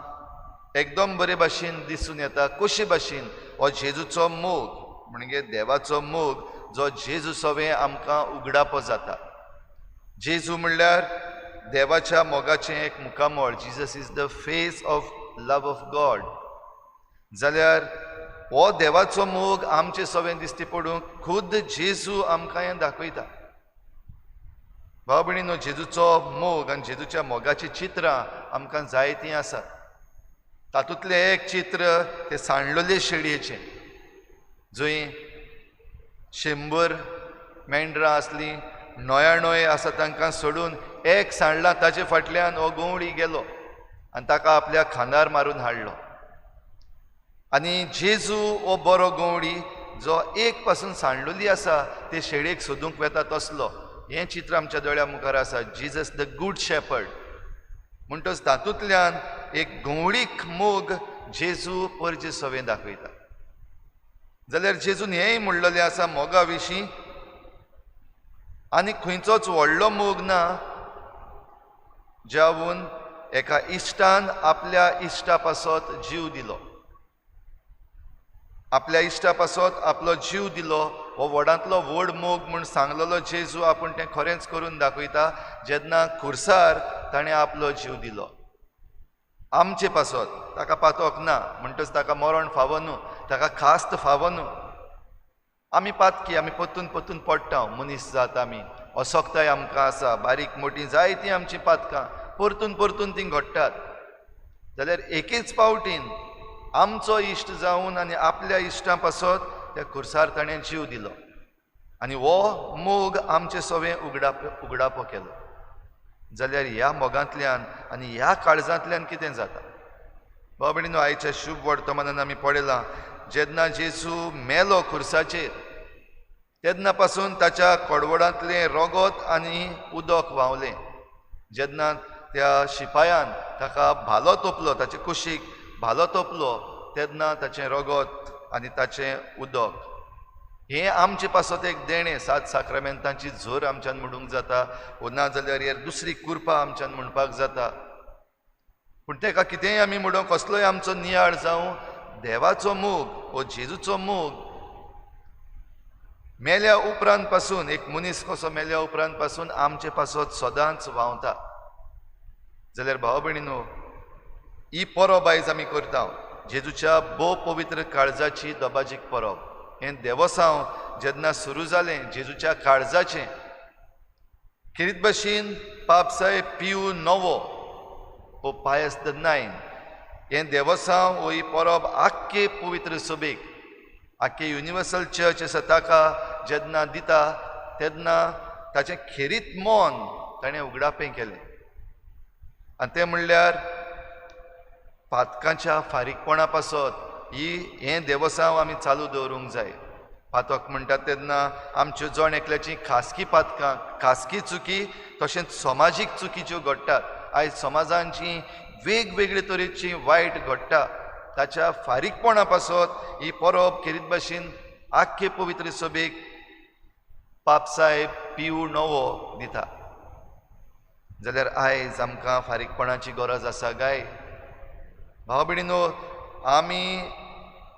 एकदम बरे भाशेन दिसून येता कशे भाशेन हो जेजूचो मोग म्हणजे देवाचो मोग जो जेजू सवें आमकां उगडापो जाता. जेजू म्हणल्यार देवाच्या मोगाचें एक मुखामळ. Jesus is the face of love of God. जाल्यार हो देवाचो मोग आमचे सवें दिश्टी पडूंक खुद्द जेजू आमकां हें दाखयता. भाव भयणीनो, जेजूचो मोग आनी जेजूच्या मोगाचीं चित्रां आमकां जायतीं आसात. तातूंतलें एक चित्र तें सांडलोले शेळयेचें, जंय 100 मेंढरां आसलीं, 99 आसा तांकां सोडून एक सांडला, ताचे फाटल्यान हो गंवडी गेलो आनी ताका आपल्या खांदार मारून हाडलो. आनी जेजू हो बरो गंवडी जो एक पासून सांडलोली आसा ते शेळयेक सोदूंक वेता तसलो हें चित्र आमच्या दोळ्या मुखार आसा. Jesus the good shepherd. म्हणटच तातूंतल्यान एक गंवडीक मोग जेजू परजे सवें दाखयता. जाल्यार जेजून हेंय म्हणलेलें आसा मोगा विशीं, आनी खंयचोच व्हडलो मोग ना जावन एका इश्टान आपल्या इश्टा पासत जीव दिलो. आपल्या इश्टा पासत आपलो जीव दिलो हो व्हडांतलो व्हड मोग म्हूण सांगलेलो जेजू आपूण तें खरेंच करून दाखयता जेन्ना खुर्सार ताणें आपलो जीव दिलो आमचे पासत. ताका पातोक ना म्हणटच ताका मरण फावो न्हू, ताका खास्त फावो न्हू. आमी पातकी, आमी परतून परतून पडटा, मनीस जात आमी, असक्ताय आमकां आसा, बारीक मोटी जायतीं आमचीं पातकां परतून परतून तीं घडटात. जाल्यार एकेच पावटीन आमचो इश्ट जावन आनी आपल्या इश्टां पासत त्या खुर्सार ताणें जीव दिलो आनी हो मोग आमचे सवें उगडापो केलो. जाल्यार ह्या मोगांतल्यान आनी ह्या काळजांतल्यान कितें जाता? भाव भयणीनो, आयच्या शुभ वर्तमानान आमी पळयलां जेन्ना जेजू मेलो खुर्साचेर तेन्ना पासून ताच्या कडवडांतलें रगत आनी उदक व्हांवलें. जेन्ना त्या शिपायान ताका भालो तोपलो, ताचे कुशीक भालो तोपलो, तेन्ना ताचें रगत आनी ताचें उदक हें आमचे पासत एक देणें. सात साक्रामेंतांची झोर आमच्यान म्हणूंक जाता, वो ना जाल्यार हेर दुसरी कुरपा आमच्यान म्हणपाक जाता. पूण ताका कितेंय आमी म्हणूं, कसलोय आमचो नियाळ जावं, देवाचो मोग वो जेजूचो मोग मेल्या उपरांत पासून, एक मनीस कसो मेल्या उपरांत पासून आमचे पासत सदांच व्हांवता. जाल्यार भाव भयणीनो, ही परब आयज आमी करता, जेजूच्या भोव पवित्र काळजाची दबाजीक परब. हें देवसांव जेन्ना सुरू जालें जेजूच्या काळजाचें, खेरीत भाशेन पाप साहेब पियू नवो वो पायस the nine हें देवसांव वो ही परब आख्खे पवित्र सभेक, आख्खे युनिवर्सल चर्च आसा ताका जेन्ना दिता तेन्ना ताचें खेरीत मन ताणें उगडापें केलें आनी तें म्हणल्यार पातकांच्या फारीकपणा पासत ही हें देवसांव आमी चालू दवरूंक जाय. पातक म्हणटात तेन्ना आमच्यो जण एकल्याची खासगी पातकां, खासगी चुकी, तशेंच समाजीक चुकी ज्यो घडटात. आयज समाजांची वेगवेगळे तरेची वायट घडटा ताच्या फारीकपणा पासत ही परब खेरीत भाशेन आख्खे पवित्र सभेक पापसाहेब पिऊ नवो दिता. जाल्यार आयज आमकां फारीकपणाची गरज आसा काय? भाव भयणीनो, आमी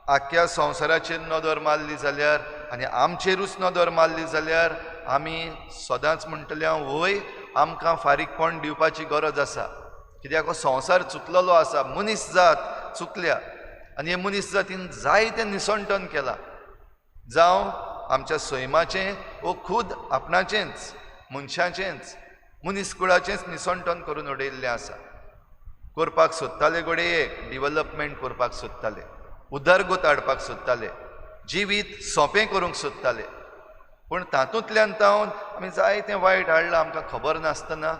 आख्ख्या संवसाराचेर नदर मारली जाल्यार आनी आमचेरूच नदर मारली जाल्यार आमी सदांच म्हणटले हांव वय आमकां फारीकपण दिवपाची गरज आसा. कित्याक हो संवसार चुकलेलो आसा, मनीस जात चुकल्या आनी हे मनीस जातीन जायतें निसणटन केलां, जावं आमच्या सैमाचें वो खूद आपणाचेंच मनशाचेंच मनीस कुळाचेंच निसणटन करून उडयल्लें आसा. करपाक सोदताले घडये एक डिवलपमेंट करपाक सोदताले, उदरगत हाडपाक सोदताले, जिवीत सोंपें करूंक सोदताले, पूण तातूंतल्यान तावन आमी जायतें वायट हाडलां आमकां खबर नासतना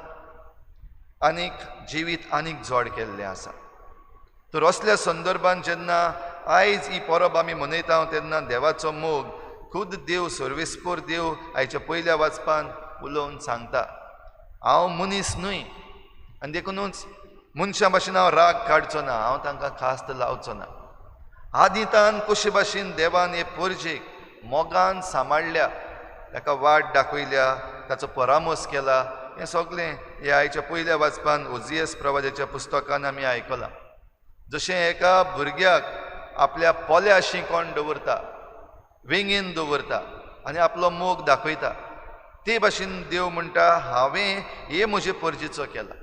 आनीक जिवीत आनीक जोड केल्लें आसा. तर असल्या संदर्भान जेन्ना आयज ही परब आमी मनयता तेन्ना देवाचो मोग खुद देव सर्वेस्पोर देव आयच्या पयल्या वाचपान उलोवन सांगता, हांव मनीस न्हय आनी देखुनूच मनशां भाशेन हांव राग काडचो ना, हांव तांकां खास्त लावचो ना. आदितान कशे भाशेन देवान हे परजेक मोगान सांबाळ्ळ्या, ताका वाट दाखयल्या, ताचो परामर्श केला, हें सगळें ह्या आयच्या पयल्या वाचपान ओजियस प्रवाजाच्या पुस्तकान आमी आयकलां. जशें एका भुरग्याक आपल्या पोल्या शिंकोण दवरता, वेंगेन दवरता आनी आपलो मोग दाखयता, ते भाशेन देव म्हणटा हांवें हे म्हजे परजेचो केला,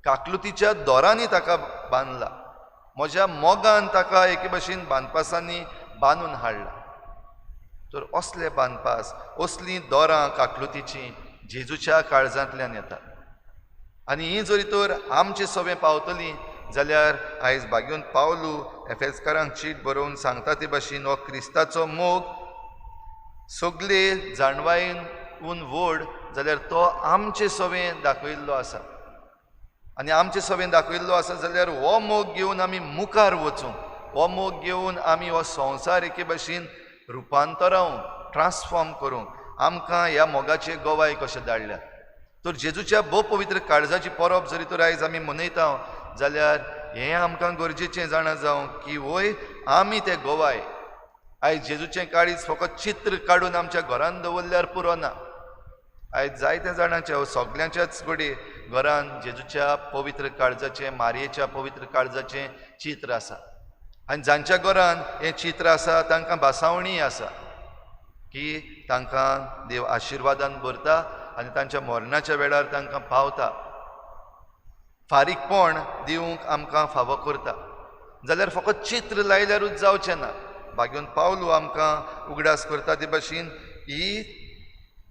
काकलुतीच्या दोरांनी ताका बांदला, म्हज्या मोगान ताका एके भाशेन बांदपासांनी बांदून हाडला. तर असले बांदपास, असलीं दोरां काकलुतीचीं जेजूच्या काळजांतल्यान येतात आनी ही जरी तर आमचे सवें पावतली जाल्यार आयज भाग्योन पावलू एफेजकारांक चीट बरोवन सांगता ते भाशेन हो क्रिस्ताचो मोग सगळे जाणवायेन व्हड जाल्यार तो आमचे सवें दाखयल्लो आसा आनी आमचे सवें दाखयल्लो आसा जाल्यार हो मोग घेवन आमी मुखार वचूंक, हो मोग घेवन आमी हो संवसार एके भाशेन रुपांतरावंक, ट्रान्सफॉर्म करूंक आमकां ह्या मोगाचे गवाय कशें धाडल्यात. तर जेजूच्या भोव पवित्र काळजाची परब जरी तर आयज आमी मनयता जाल्यार हें आमकां गरजेचें जाणा जावं की वय आमी ते गवाय. आयज जेजूचें काळीज फकत चित्र काडून आमच्या घरान दवरल्यार पुरो ना. आयज जायत्या जाणांच्या सगल्यांच्याच घडये घरान जेजूच्या पवित्र काळजाचें, मारयेच्या पवित्र काळजाचें चित्र आसा आनी जांच्या घरान हें चित्र आसा तांकां भासावणीय आसा की तांकां देव आशिर्वादान भरता आनी तांच्या मरणाच्या वेळार तांकां पावता, फारीकपण दिवंक आमकां फावो करता. जाल्यार फकत चित्र लायल्यारूच जावचें ना. भाग्योन पावलू आमकां उगडास करता ते भाशेन ही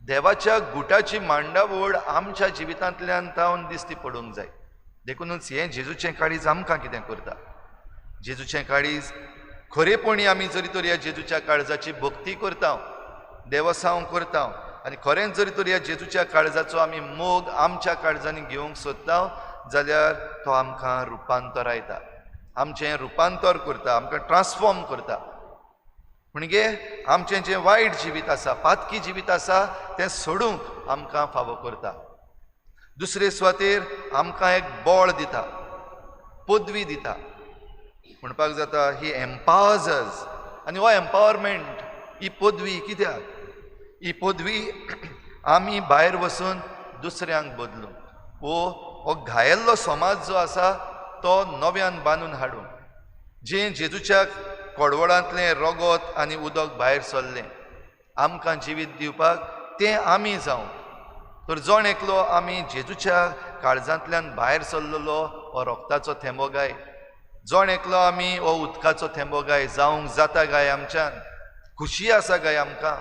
देवाच्या गुटाची मांडावळ आमच्या जिवितांतल्यान तावन दिसती पडूंक जाय. देखुनूच हें जेजूचें काळीज आमकां कितें करता, जेजूचें काळीज खरेपणी आमी जरी तर ह्या जेजूच्या काळजाची भक्ती करता, देवसांव करता आनी खरेंच जरी तर ह्या जेजूच्या काळजाचो आमी मोग आमच्या काळजांनी घेवंक सोदता जाल्यार तो आमकां रुपांतरायता, आमचें रुपांतर करता, आमकां ट्रान्सफॉर्म करता. म्हणजे आमचें जें वायट जिवीत आसा, पातकी जिवीत आसा तें सोडूंक आमकां फावो करता. दुसरे सुवातेर आमकां एक बळ दिता, पदवी दिता, म्हणपाक जाता ही एम्पावर्स अस. आनी हो एम्पावरमेंट, ही पदवी कित्याक? ही पदवी आमी भायर वचून दुसऱ्यांक बदलूंक, वो हो घायल्लो समाज जो आसा तो नव्यान बांदून हाडूंक. जें जेजूच्या कोडवळांतलें रगत आनी उदक भायर सरलें आमकां जिवीत दिवपाक, तें आमी जावं. तर जण एकलो आमी जेजूच्या काळजांतल्यान भायर सरलेलो हो रक्ताचो थेंबो गाय, जण एकलो आमी हो उदकाचो थेंबो गाय जावंक जाता गाय आमच्यान, खुशी आसा गाय आमकां.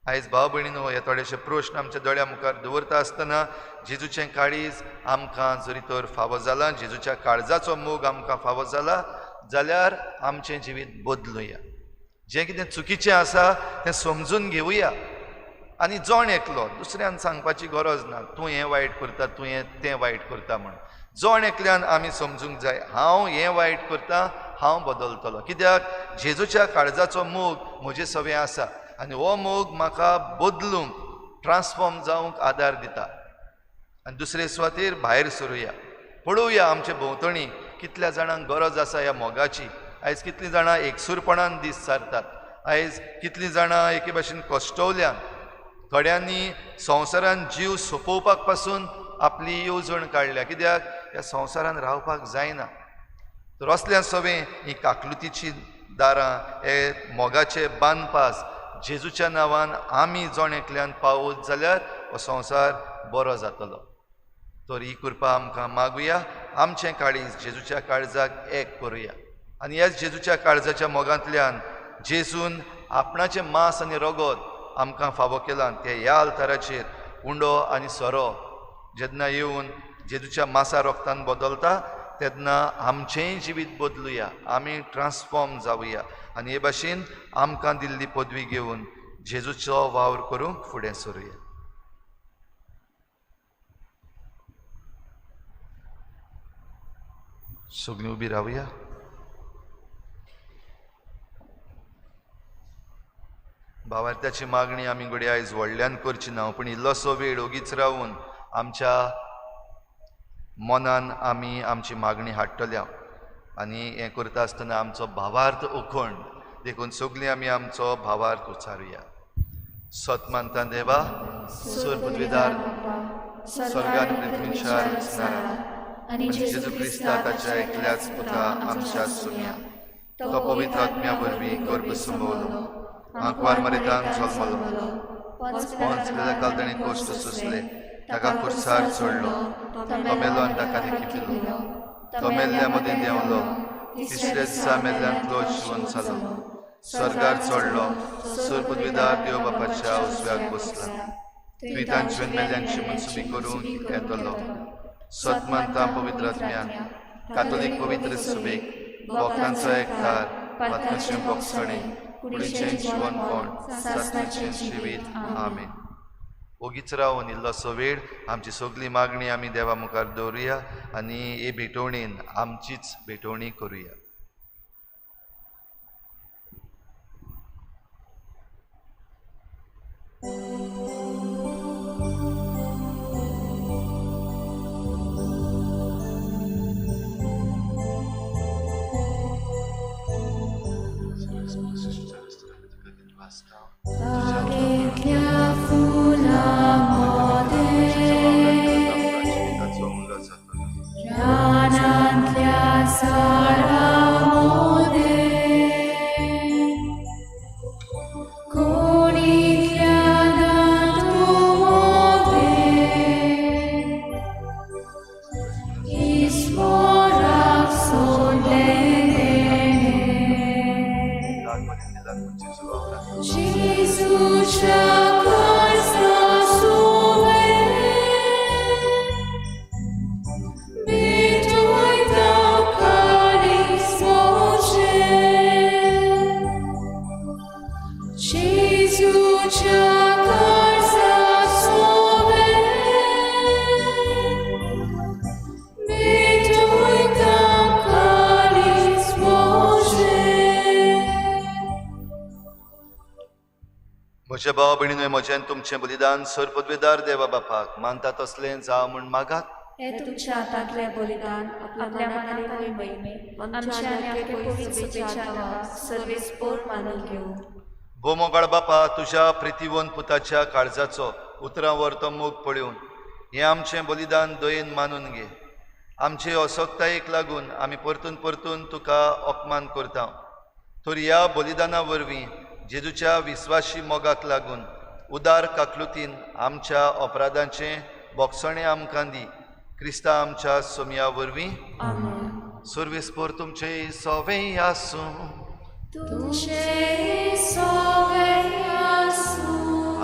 आयज भाव भयणीनो हे थोडेशे प्रश्न आमच्या दोळ्या मुखार दवरता आसतना जेजूचें काळीज आमकां जरी तर फावो जाला, जेजूच्या काळजाचो मोग आमकां फावो जाला जाल्यार आमचें जिवीत बदलुया, जें कितें चुकीचें आसा तें समजून घेवया. आनी जण एकलो दुसऱ्यान सांगपाची गरज ना, तूं हें वायट करता, तूं हें तें वायट करता म्हण. जण एकल्यान आमी समजूंक जाय, हांव हें वायट करता, हांव बदलतलो. कित्याक जेजूच्या काळजाचो मोग म्हजे सवें आसा आनी हो मोग म्हाका बदलूंक, ट्रान्सफॉर्म जावंक आदार दिता. आनी दुसरे सुवातेर भायर सरुया, पळोवया आमचे भोंवतणी कितल्या जाणांक गरज आसा ह्या मोगाची. आयज कितलीं जाणां एकसूरपणान दीस सारतात, आयज कितलीं जाणां एके भाशेन कश्टवल्यान, थोड्यांनी संवसारान जीव सोंपोवपाक पासून आपली येवजण काडल्या, कित्याक ह्या संवसारान रावपाक जायना. तर असल्या सवें ही काकलुतीची दारां, हे मोगाचे बांदपास जेजूच्या नांवान आमी जण एकल्यान पावत जाल्यार हो संवसार बरो जातलो. तर ही कृपा आमकां मागुया, आमचें काळीज जेजूच्या काळजाक एक करुया आनी ह्याच जेजूच्या काळजाच्या मोगांतल्यान जेजून आपणाचें मांस आनी रगत आमकां फावो केलां ते ह्या आल्ताराचेर उंडो आनी सोरो जेन्ना येवन जेजूच्या मासा रोगतान बदलता तेन्ना आमचेंय जिवीत बदलुया, आमी ट्रान्सफॉर्म जावया आनी हे भाशेन आमकां दिल्ली पदवी घेवन जेजूचो वावर करूंक फुडें सरुया. सगळीं उबी रावया. भावार्थ्याची मागणी आमी घडये आयज व्हडल्यान करची ना, पूण इल्लोसो वेळ ओगीच रावून आमच्या मनान आमी आमची मागणी हाडटल्या आनी हें करता आसतना आमचो भावार्थ उखंड, देखून सगळीं आमी आमचो भावार्थ उच्चारुया. सत मानता देवा, सूर पृथ्वीदार स्वर्गान पृथ्वीच्या रचणारा आनी जेजू क्रिस्ता ताच्या एकल्याच पुता आमच्या सुम्या, तो पवित्र आत्म्या वरवीं गर्भ संभवलो, आंकवार मरितान जल्मलो, पोंच काल ताणें कश्ट सोंसले, ताका खुर्सार चडलो, तो मेलो आनी ताका लिखिल्लो, तो मेल्ल्या मदीं देंवलो, तिसऱ्या दिसा मेल्ल्यांतलो जिवन जालो, स्वर्गार चडलो, सूर पृथ्वीदार देव बापाच्या उजव्याक बसला, तुवें तांचे मेल्ल्यांची मनसुबी करूंक येतलो. सत मानता पवित्र आत्म्यान, कातोलीक पवित्र सुबेक, भक्तांचो एकठार, पातकांचें भोगसणें, कुडीचें जिवनपण, सासणाचें जिवीत. आमेन. ओगीच रावन इल्लोसो वेळ आमची सगळी मागणी आमी देवा मुखार दवरुया आनी हे भेटवणीन आमचीच भेटवणी करुया. म्हज्या भाव भयणीनूय म्हजें तुमचें बलिदान सर्वपदवीदार देवा बापाक मानता तसलें जावं म्हूण मागात. हे तुमच्या हातांतलें बलिदान आपल्या मनाक आनी महिमे आमच्या आनी आपल्या पवित्र सभेच्या नांवाक सर्वेस्पोर मानून घेवं. भोमोगाळ बापा, तुज्या प्रितीवन पुताच्या काळजाचो उतरां वर तो मोग पळोवन हें आमचें बलिदान दयेन मानून घे. आमचे असक्तायेक लागून आमी परतून परतून तुका अपमान करता, तर ह्या बलिदाना वरवीं जेजूच्या विस्वाशी मोगाक लागून उदार काकलुतीन आमच्या अपराधांचें बोगसणें आमकां दी. क्रिस्ता आमच्या सोमया वरवीं. सर्वेस्पोर तुमचे सवें आसूं.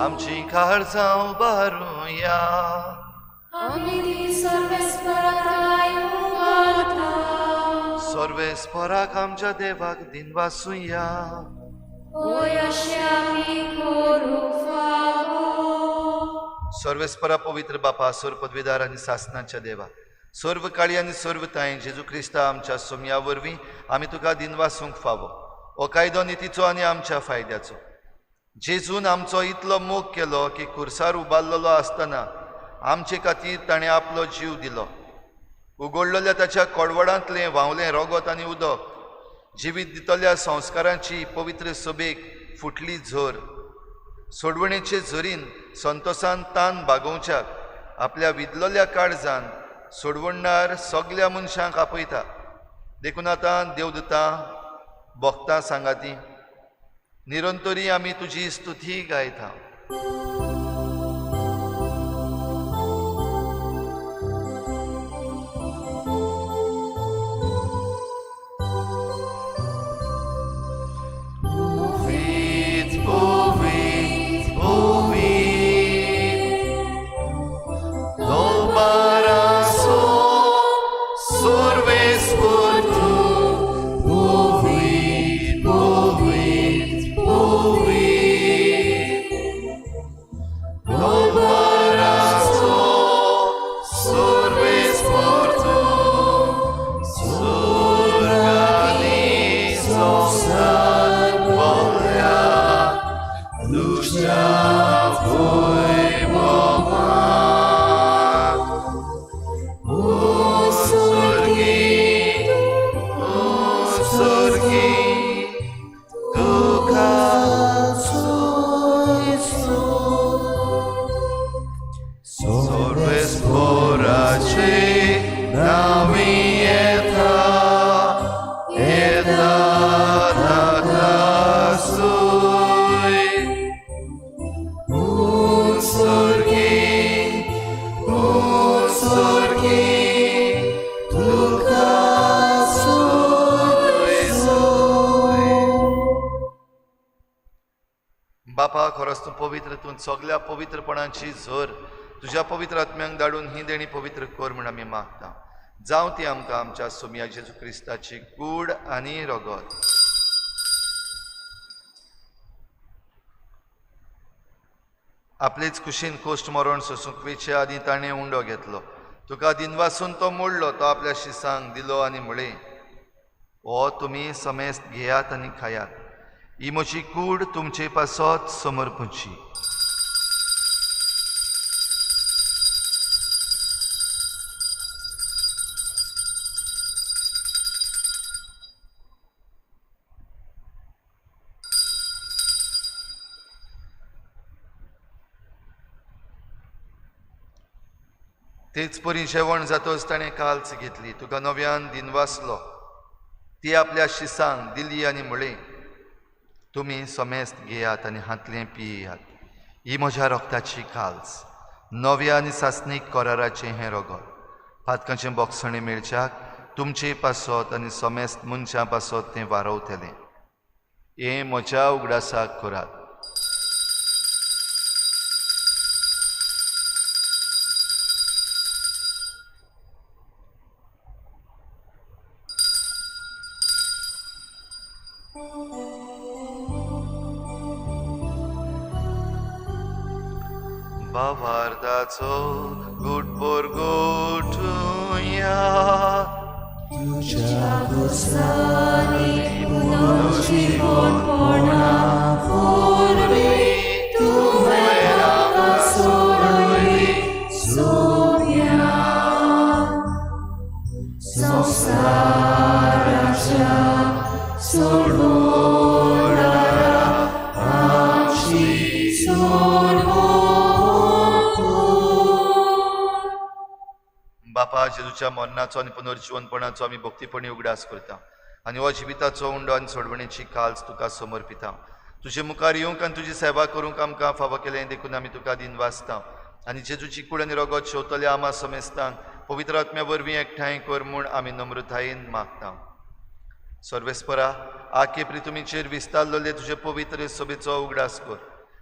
आमची काळजां उबारुया. सर्वेस्पोराक आमच्या देवाक दिनवासुया. सर्वेस्परा पवित्र बापा, सर्व पदवीदार आनी सासनाच्या देवा, सर्व काळी आनी सर्व तांय जेजू क्रिस्ता आमच्या सोमया वरवीं आमी तुका दिनवासूंक फावो. हो कायदो नितीचो आनी आमच्या फायद्याचो. जेजून आमचो इतलो मोग केलो की खुर्सार उबारलेलो आसतना आमचे खातीर ताणें आपलो जीव दिलो. उगडलेल्या ताच्या कोडवडांतलें व्हांवलें रगत आनी उदक जिवीत दितल्या संस्कारांची पवित्र सभेक फुटली झर. सोडवणेचे झरीन संतोसान तान बागोवच्याक आपल्या विदलोल्या काळजान सोडवणणार सगल्या मनशांक आपयता. देखून आतां देवदूतां भक्तां सांगाती निरंतरी आमी तुजी स्तुती गायता. बापा, खरोच तूं पवित्र, तूं सगल्या पवित्रपणाची झर तुज्या पवित्र आत्म्यांक धाडून ही देणी पवित्र कर म्हूण आमी मागता. जावं ती आमकां आमच्या सोमया जेजू क्रिस्ताची कूड आनी रगत. आपलेच कुशीन कोश्ट मरण सोसूंक वेचे आदीं ताणें उंडो घेतलो. तुका दिनवासून तो मोडलो, तो आपल्या शिसांक दिलो आनी म्हळें, हो तुमी समेस्त घेयात आनी खायात, ही म्हजी कूड तुमचे पासत समर्पूची. तेच परी जेवण जातोच ताणें काल्च घेतली, तुका नव्यान दिनवासलो, ती आपल्या शिसांक दिली आनी म्हळें, तुमी समेस्त घेयात आनी हांतलें पियात, ही म्हज्या रक्ताची काल्स, नव्या आनी सासणीक कराराचें हें रगत. पातकांचें बोगसणें मेळच्याक तुमचे पासत आनी समेस्त मनशां पासत तें वारवतलें. हें म्हज्या उगडासाक करात. भावार्थाचो गुटभर गोठुया, तुज्या गोसानी पुनर्जीवनपणा वरवीं तुवें आमकां सोडयली सोम्या. संवसाराच्या सोडवणारा आमची सोडवण. बापा, जेजूच्या मरणाचो आनी पुनर्जीवनपणाचो आमी भक्तीपणी उगडास करता आनी हो जिविताचो उंडो आनी सोडवणेची काल्स तुका समर्पिता. तुजे मुखार येवंक आनी तुजी सेवा करूंक आमकां फावो केलें देखून आमी तुका दिनवासता आनी जेजूची कूड आनी रगत शेवतल्या आमा समेस्तांक पवित्र आत्म्या वरवीं एकठांय कर म्हूण आमी नम्रतायेन मागता. सर्वेस्परा, आके प्रितुमीचेर विस्तारलेले तुजे पवित्र सभेचो उगडास कर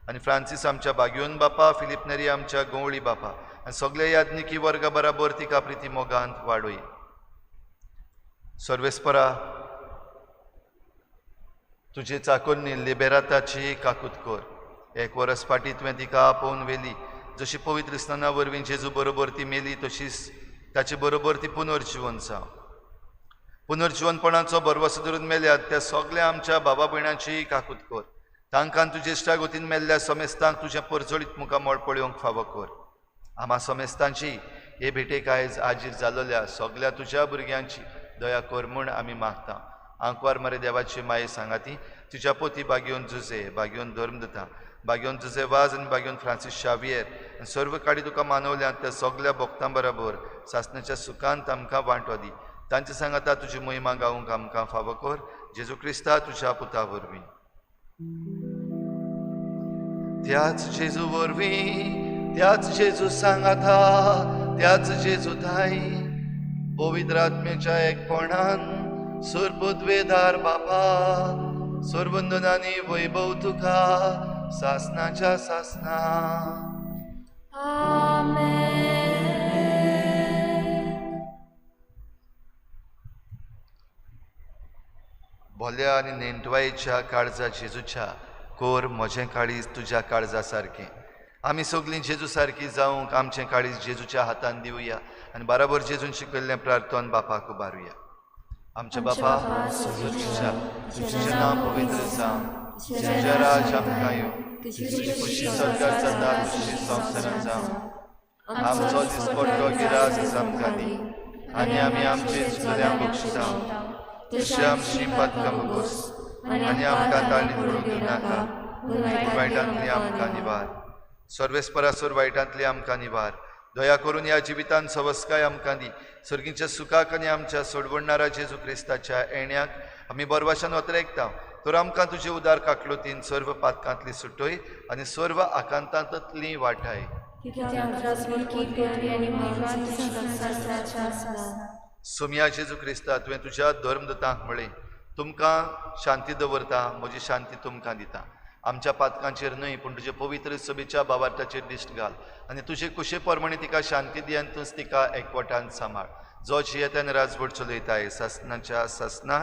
आनी फ्रांसीस आमच्या बागियोन बापा, फिलीप नेरी आमच्या गवळी बापा आनी सगळे याज्ञिकी वर्गा बराबर तिका प्रिती मोगांत वाडोय. सर्वेस्परा, तुजे चाकोरनी लिबेराताची काकूत कर. एक वरस फाटीं तुवें तिका आपोवन व्हेली जशी पवित्र स्नाना वरवीं जेजू बरोबर ती मेली तशीच ताचे बरोबर ती पुनर्जिवन जावं. पुनर्जिवनपणाचो भरवसो धरून मेल्यात त्या सगळ्या आमच्या बाबा भयणांची काकूत कर. तांकां तुजे इश्टागतीन मेल्ल्या समेस्तांक तुजें परजळीत मुखामळ पळोवंक फावो कर. आमा समेस्तांची हे भेटेक आयज आजीर जालोल्या सगळ्या तुज्या भुरग्यांची दया कर म्हूण आमी मागता. आंकवार मरे देवाची माये सांगाती तुज्या पोती बागेवन जुजे, बागेवन धर्म दिता, बागेवन जुजे वाज आनी बागेवन फ्रांसीस शावियर आनी सर्व काडी तुका मानवल्यात त्या सगळ्या भक्तां बराबर सासणाच्या सुखांत आमकां वांटो दी. तांचे सांगाता तुजी महिमा गावंक आमकां फावो कर. जेजू क्रिस्ता तुज्या पुता वरवीं. त्याच जेजू वरवीं, त्याच जेजू सांगाता, त्याच जेजू थांय पवित्र आत्म्याच्या एकपणान सुरपुद्वेदार बापा सुरबंधनांनी वैभव तुका सासनाच्या सासना. आमेन. भोल्या आनी नेंटवायेच्या काळजा जेजूच्या कोर म्हजें काळीज तुज्या काळजा सारकें. आमी सगळीं जेजू सारकी जावंक आमचें काळीज जेजूच्या हातान दिवया आनी बराबर जेजून शिकयल्लें प्रार्थन बापाक उबारुया. आमच्या बापा तुज्या तुजें नांव पवित्र जावं, तुजें राज आमकां येवं, तुजी खुशी सरकार जाता तुजी संवसारान जावं. आमचो दिसपट्टो गिरास आमकां दी आनी आमी आमचे चुकल्यांक बक्षिता तशी आमची पातकां बगोस आनी आमकां ताळी पडूंक दिवनाका, वायटांतली आमकां निवार. सर्वेस्परासर वायटांतली आमकां निवार. दया करून ह्या जिवितान सवस्काय आमकां दी. सर्गीच्या सुखाक आनी आमच्या सोडवणणारा जेजू क्रिस्ताच्या येण्याक आमी बरवाशान वतरेकता. तर आमकां तुजे उदार काकलुतीन सर्व पातकांतली सुटय आनी सर्व आकांतांतली वाटाय. सोमया जेजू क्रिस्ता, तुवें तुज्या धर्मदूतांक म्हळें, तुमकां शांती दवरता, म्हजी शांती तुमकां दिता. आमच्या पातकांचेर न्हय पूण तुजे पवित्र सभेच्या बावार्थाचेर दिश्ट घाल आनी तुजे कुशे प्रमाणे तिका शांती दी आनी तूंच तिका एकवटान सांबाळ. जो जियेतान राजवट चलयताय सासनाच्या सासना.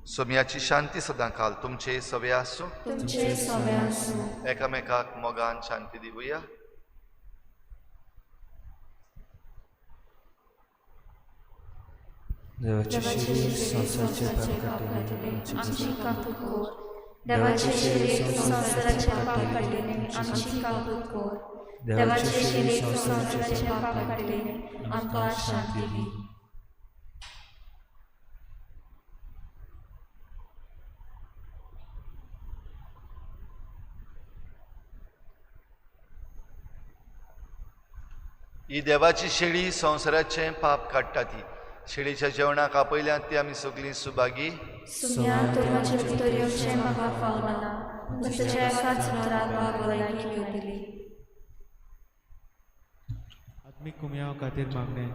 सोमयाची शांती सदां काल तुमचे सवे आसूं. एकामेकाक मोगान शांती दिवया. देवाचे शरीर संवसाराचे पाप काडटलें आमची काकूत कर. देवाचे शरीर संवसाराचे पाप काडटलें आमची काकूत कर. देवाचे शरीर संवसाराचे पाप काडटलें आमकां शांती दी. ही देवाची शेळी संवसाराचें पाप काडटा. ती शेळीच्या जेवणाक आपयल्यात ती आमी सगळीं सुभागी. सुम्या तूं म्हजे भितर येवचें म्हाका फावना, पूण तुज्या एकाच उतरान म्हाका भलायकी मेळटली. आत्मीक कुमयाव खातीर मागणें.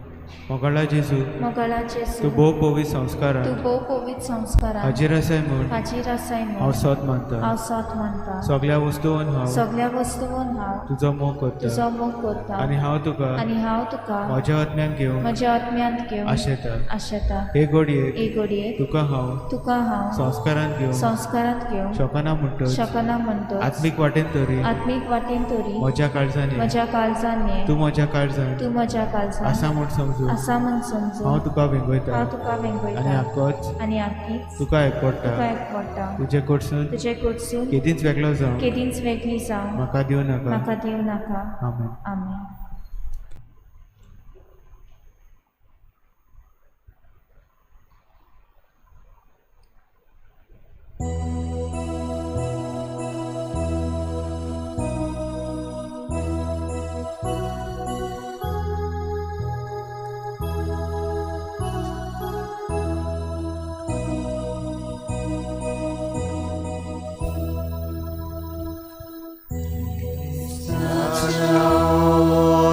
मोगाळा जेजू, मोगाळा जेजू, तूं भोव पवित्र संस्कारान, तूं भोव पवित्र संस्कारान हाजीर आसाय म्हूण, हाजीर आसाय म्हूण हांव सोद मानता. हांव सोद मानता. सगळ्या वस्तून हांव, सगळ्या वस्तून हांव तुजो मोग करता, तुजो मोग करता आनी हांव तुका, आनी हांव तुका म्हज्या आत्म्यान घेवन, म्हज्या आत्म्यांत घेवन आशेता. आशेता. हे घडयेक, हे घडयेक तुका हांव, तुका हांव संस्कारांत घेवन, संस्कारांत घेवन शकना म्हणटच, शकना म्हणटच, आत्मीक वाटेन तरी, आत्मीक वाटेन तरी म्हज्या काळजान, म्हज्या काळजान ये, तूं म्हज्या काळजान, तूं म्हज्या काळजान आसा म्हूण समजून, आसा म्हूण समजून हांव तुका वेंगयता, हांव तुका वेंगयता आनी आकोच, आनी आकीच तुका एकवटा, तुका एकवटा. तुजे कडसून, तुजे कडसून केदींच वेगळो जावं, केदींच वेगळी जावं म्हाका दिवं नाका, म्हाका दिवं नाका. आमेन. आमेन. Now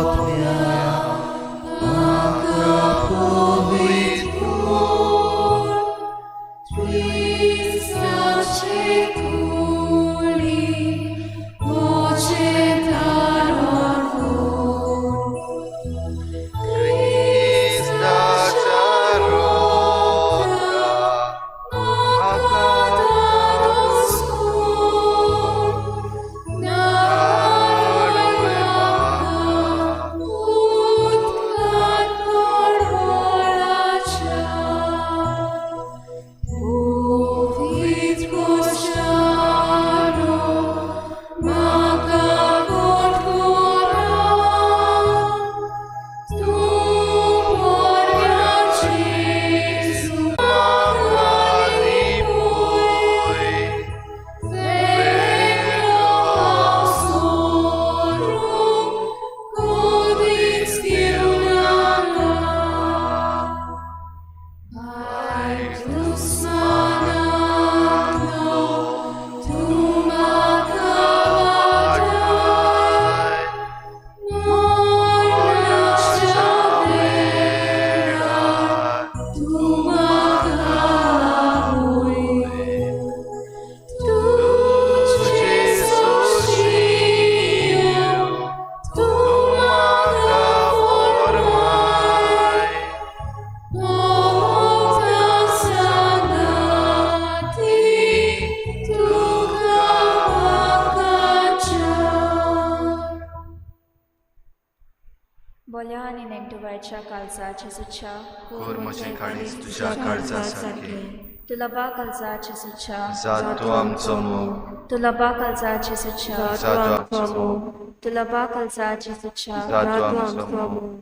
बोल्या आनी नेण्टुवायच्या काळजा जेजूच्या, कोर म्हजें काळीज तुज्या काळजा सारकें. तुला बा काळजा जेजूच्या, जा तूं आमचो मोग. तुला बा काळजा जेजूच्या, जा तूं आमचो मोग. तुला बा काळजा जेजूच्या, जा तूं आमचो मोग.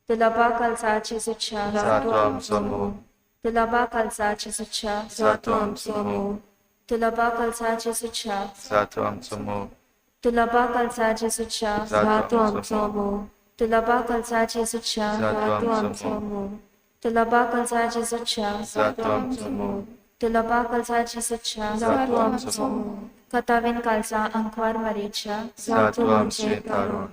तुला बा काळजा जेजूच्या, जा तूं आमचो मोग. तुला बा काळजा जेजूच्या, जा तूं आमचो मोग. तुला बा काळजा जेजूच्या, जा तूं आमचो मोग. तुला बा काळजा जेजूच्या, जा तूं आमचो मोग. तुला बा काळजा जेजूच्या, जा तूं आमचो मोग. तुला बा काळजा जेजूच्या, जा तूं आमचो मोग. तुला बा काळजा जेजूच्या, जा तूं आमचो मोग. कथावीन काळजा आंकवार मारीच्या, जा तूं आमचें तारण.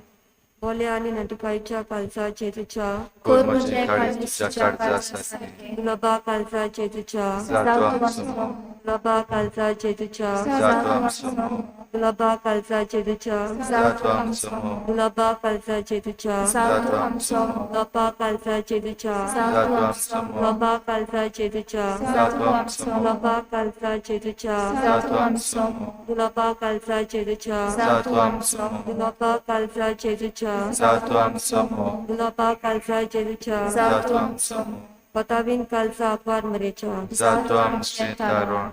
बोल्या आनी नटुकायच्या काळजा जेजूच्या, कोर म्हजें काळीज तुज्या काळजा सारकें. दुलबा काळजा जेजूच्या, जा तूं आमचो मोग. दुलबा काळजा जेजूच्या, जा तूं आमचो मोग. दुलबा काळजा जेजूच्या, जा तूं आमचो मोग. दुलबा काळजा जेजूच्या, जा तूं आमचो मोग. दुलबा काळजा जेजूच्या, जा तूं आमचो मोग. दुलबा काळजा जेजूच्या, जा तूं आमचो मोग. दुलबा काळजा जेजूच्या, जा तूं आमचो मोग. दुलबा काळजा जेजूच्या, जा तूं आमचो मोग. दुलबा काळजा जेजूच्या, जा तूं आमचो मोग. दुलबा काळजा जेजूच्या, जा तूं आमचो मोग. पतावीन काळजा आंकवार मरेच्या, जा तूं आमचें तारण.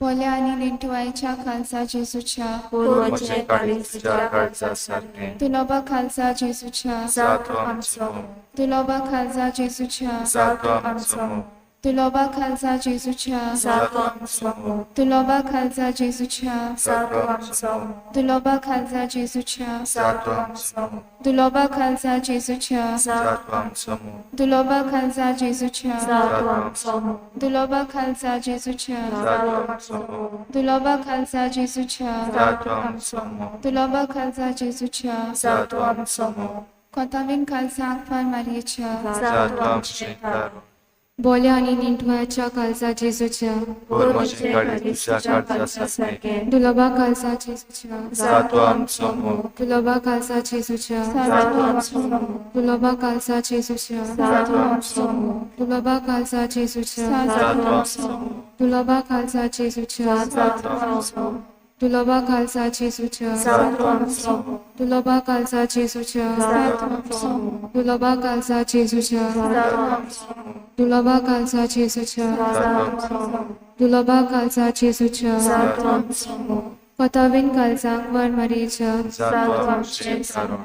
बोल्या आनी नेण्टुवायच्या काळजा जेजूच्या, कोर म्हजें काळीज तुज्या काळजा सारकें. दुलोबा काळजा जेजूच्या, जा तूं आमचो मोग. दुलोबा काळजा जेजूच्या, जा तूं आमचो मोग. दुलोबा काळजा जेजूच्या, जा तूं आमचो मोग. दुलोबा काळजा जेजूच्या, जा तूं आमचो मोग. दुलोबा काळजा जेजूच्या, जा तूं आमचो मोग. दुलोबा काळजा जेजूच्या, जा तूं आमचो मोग. दुलोबा काळजा जेजूच्या, जा तूं आमचो मोग. दुलोबा काळजा जेजूच्या, जा तूं आमचो मोग. दुलोबा काळजा जेजूच्या, जा तूं आमचो मोग. दुलोबा काळजा जेजूच्या, जा तूं आमचो मोग. कोतावीन काळजा आंकवार मारयेच्या, जा तूं आमचें तारण. बोल्या आनी नेण्टुवायच्या काळजा जेजूच्या, कोर म्हजें काळीज तुज्या काळजा सारकें. दुलोबा काळजा जेजूच्या, जा तूं आमचो मोग. दुलोबा काळजा जेजूच्या, जा तूं आमचो मोग. दुलोबा काळजा जेजूच्या, जा तूं आमचो मोग. दुलोबा काळजा जेजूच्या, जा तूं आमचो मोग. दुलोबा काळजा जेजूच्या, जा तूं आमचो मोग. दुलोबा काळजा जेजूच्या, जा तूं आमचो मोग. दुलोबा काळजा जेजूच्या, जा तूं आमचो मोग. दुलोबा काळजा जेजूच्या, जा तूं आमचो मोग. दुलोबा काळजा जेजूच्या, जा तूं आमचो मोग. दुलोबा काळजा जेजूच्या, जा तूं आमचो मोग. कोतावीन काळजा आंकवार मारयेच्या, जा तूं आमचें तारण.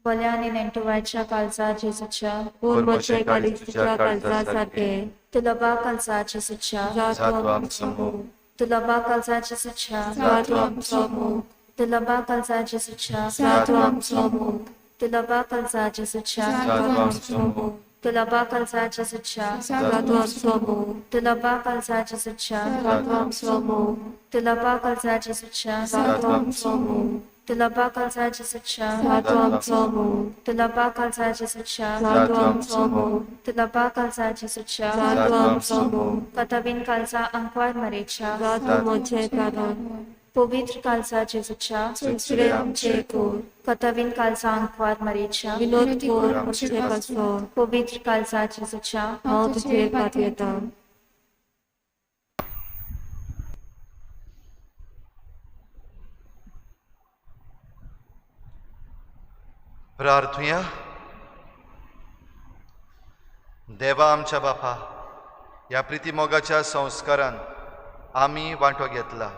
बोल्या आनी नेण्टुवायच्या काळजा जेजूच्या, कोर म्हजें काळीज तुज्या काळजा सारकें. तुला बा काळजा जेजूच्या, जा जा तूं तूं आमचो आमचो मोग. तुला बा काळजा जेजूच्या, जा तूं आमचो मोग. तुला बा काळजा जेजूच्या, जा तूं आमचो मोग. तुला बा काळजा जेजूच्या, जा तूं आमचो मोग. तुला बा काळजा जेजूच्या, जा तूं आमचो मोग. तुला बा काळजा जेजूच्या, जा तूं आमचो मोग. तुला बा काळजा जेजूच्या, जा तूं आमचो मोग. तुला बा काळजा जेजूच्या, जा तूं आमचो मोग. तुला बा काळजा जेजूच्या, जा तूं आमचो मोग. तुला बा काळजा जेजूच्या, जा तूं आमचो मोग. कथावीन काळजा आंकवार मरेच्या, जा तूं म्हजें तारण. पवित्र काळजा जेजूच्या, सुसरे आमचें कोर. कथावीन काळजा आंकवार मरेच्या, विनोद कोर आमचे पासो. पवित्र काळजा जेजूच्या, हांव तुजेर पातयेतां. प्रार्थुया. देवा आमच्या बापा, ह्या प्रितीमोगाच्या संस्कारान आमी वांटो घेतला,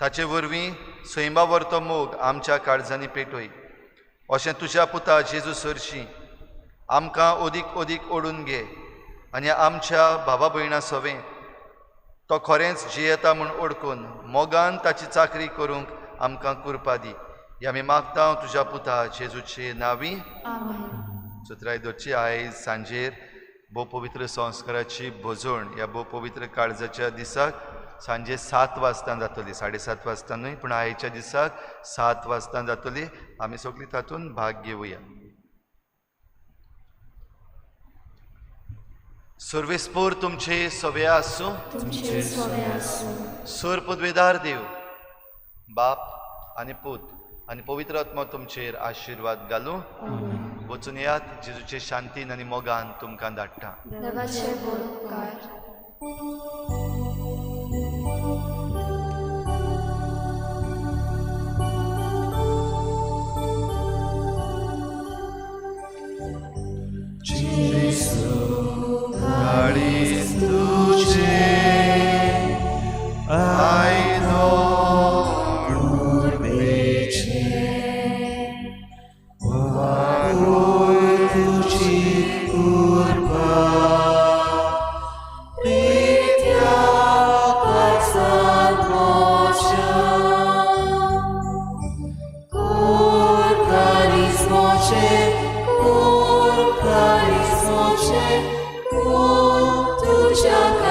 ताचे वरवीं सैमा वरतो मोग आमच्या काळजांनी पेटय अशें तुज्या पुता जेजू सरशीं आमकां अदीक अदीक ओडून घे आनी आमच्या भावा भयणां सवें तो खरेंच जियेता म्हूण ओडकून मोगान ताची चाकरी करूंक आमकां कुरपा दी. ही आमी मागता तुज्या पुता जेजूचे नांवी. सुत्राय दवरची. आयज सांजेर भोव पवित्र संस्काराची भोजवण ह्या भोव पवित्र काळजाच्या दिसाक सांजे 7 वाजता जातली. 7:30 वाजता न्हय, पूण आयच्या दिसाक 7 वाजता जातली. आमी सगळीं तातूंत भाग घेवया. सर्वेस्पोर तुमचे सवे आसूं. तुमचे सवे आसूं. सूर पदवेदार देव बाप आनी पूत आनी पवित्र आत्मा तुमचेर आशिर्वाद घालूं. वचून येयात. जेजूचे शांतीन आनी मोगान तुमकां धाडटा. देवाचे व्हड उपकार. काळीज तुझे आयलो Cor carismoce, cor tuja.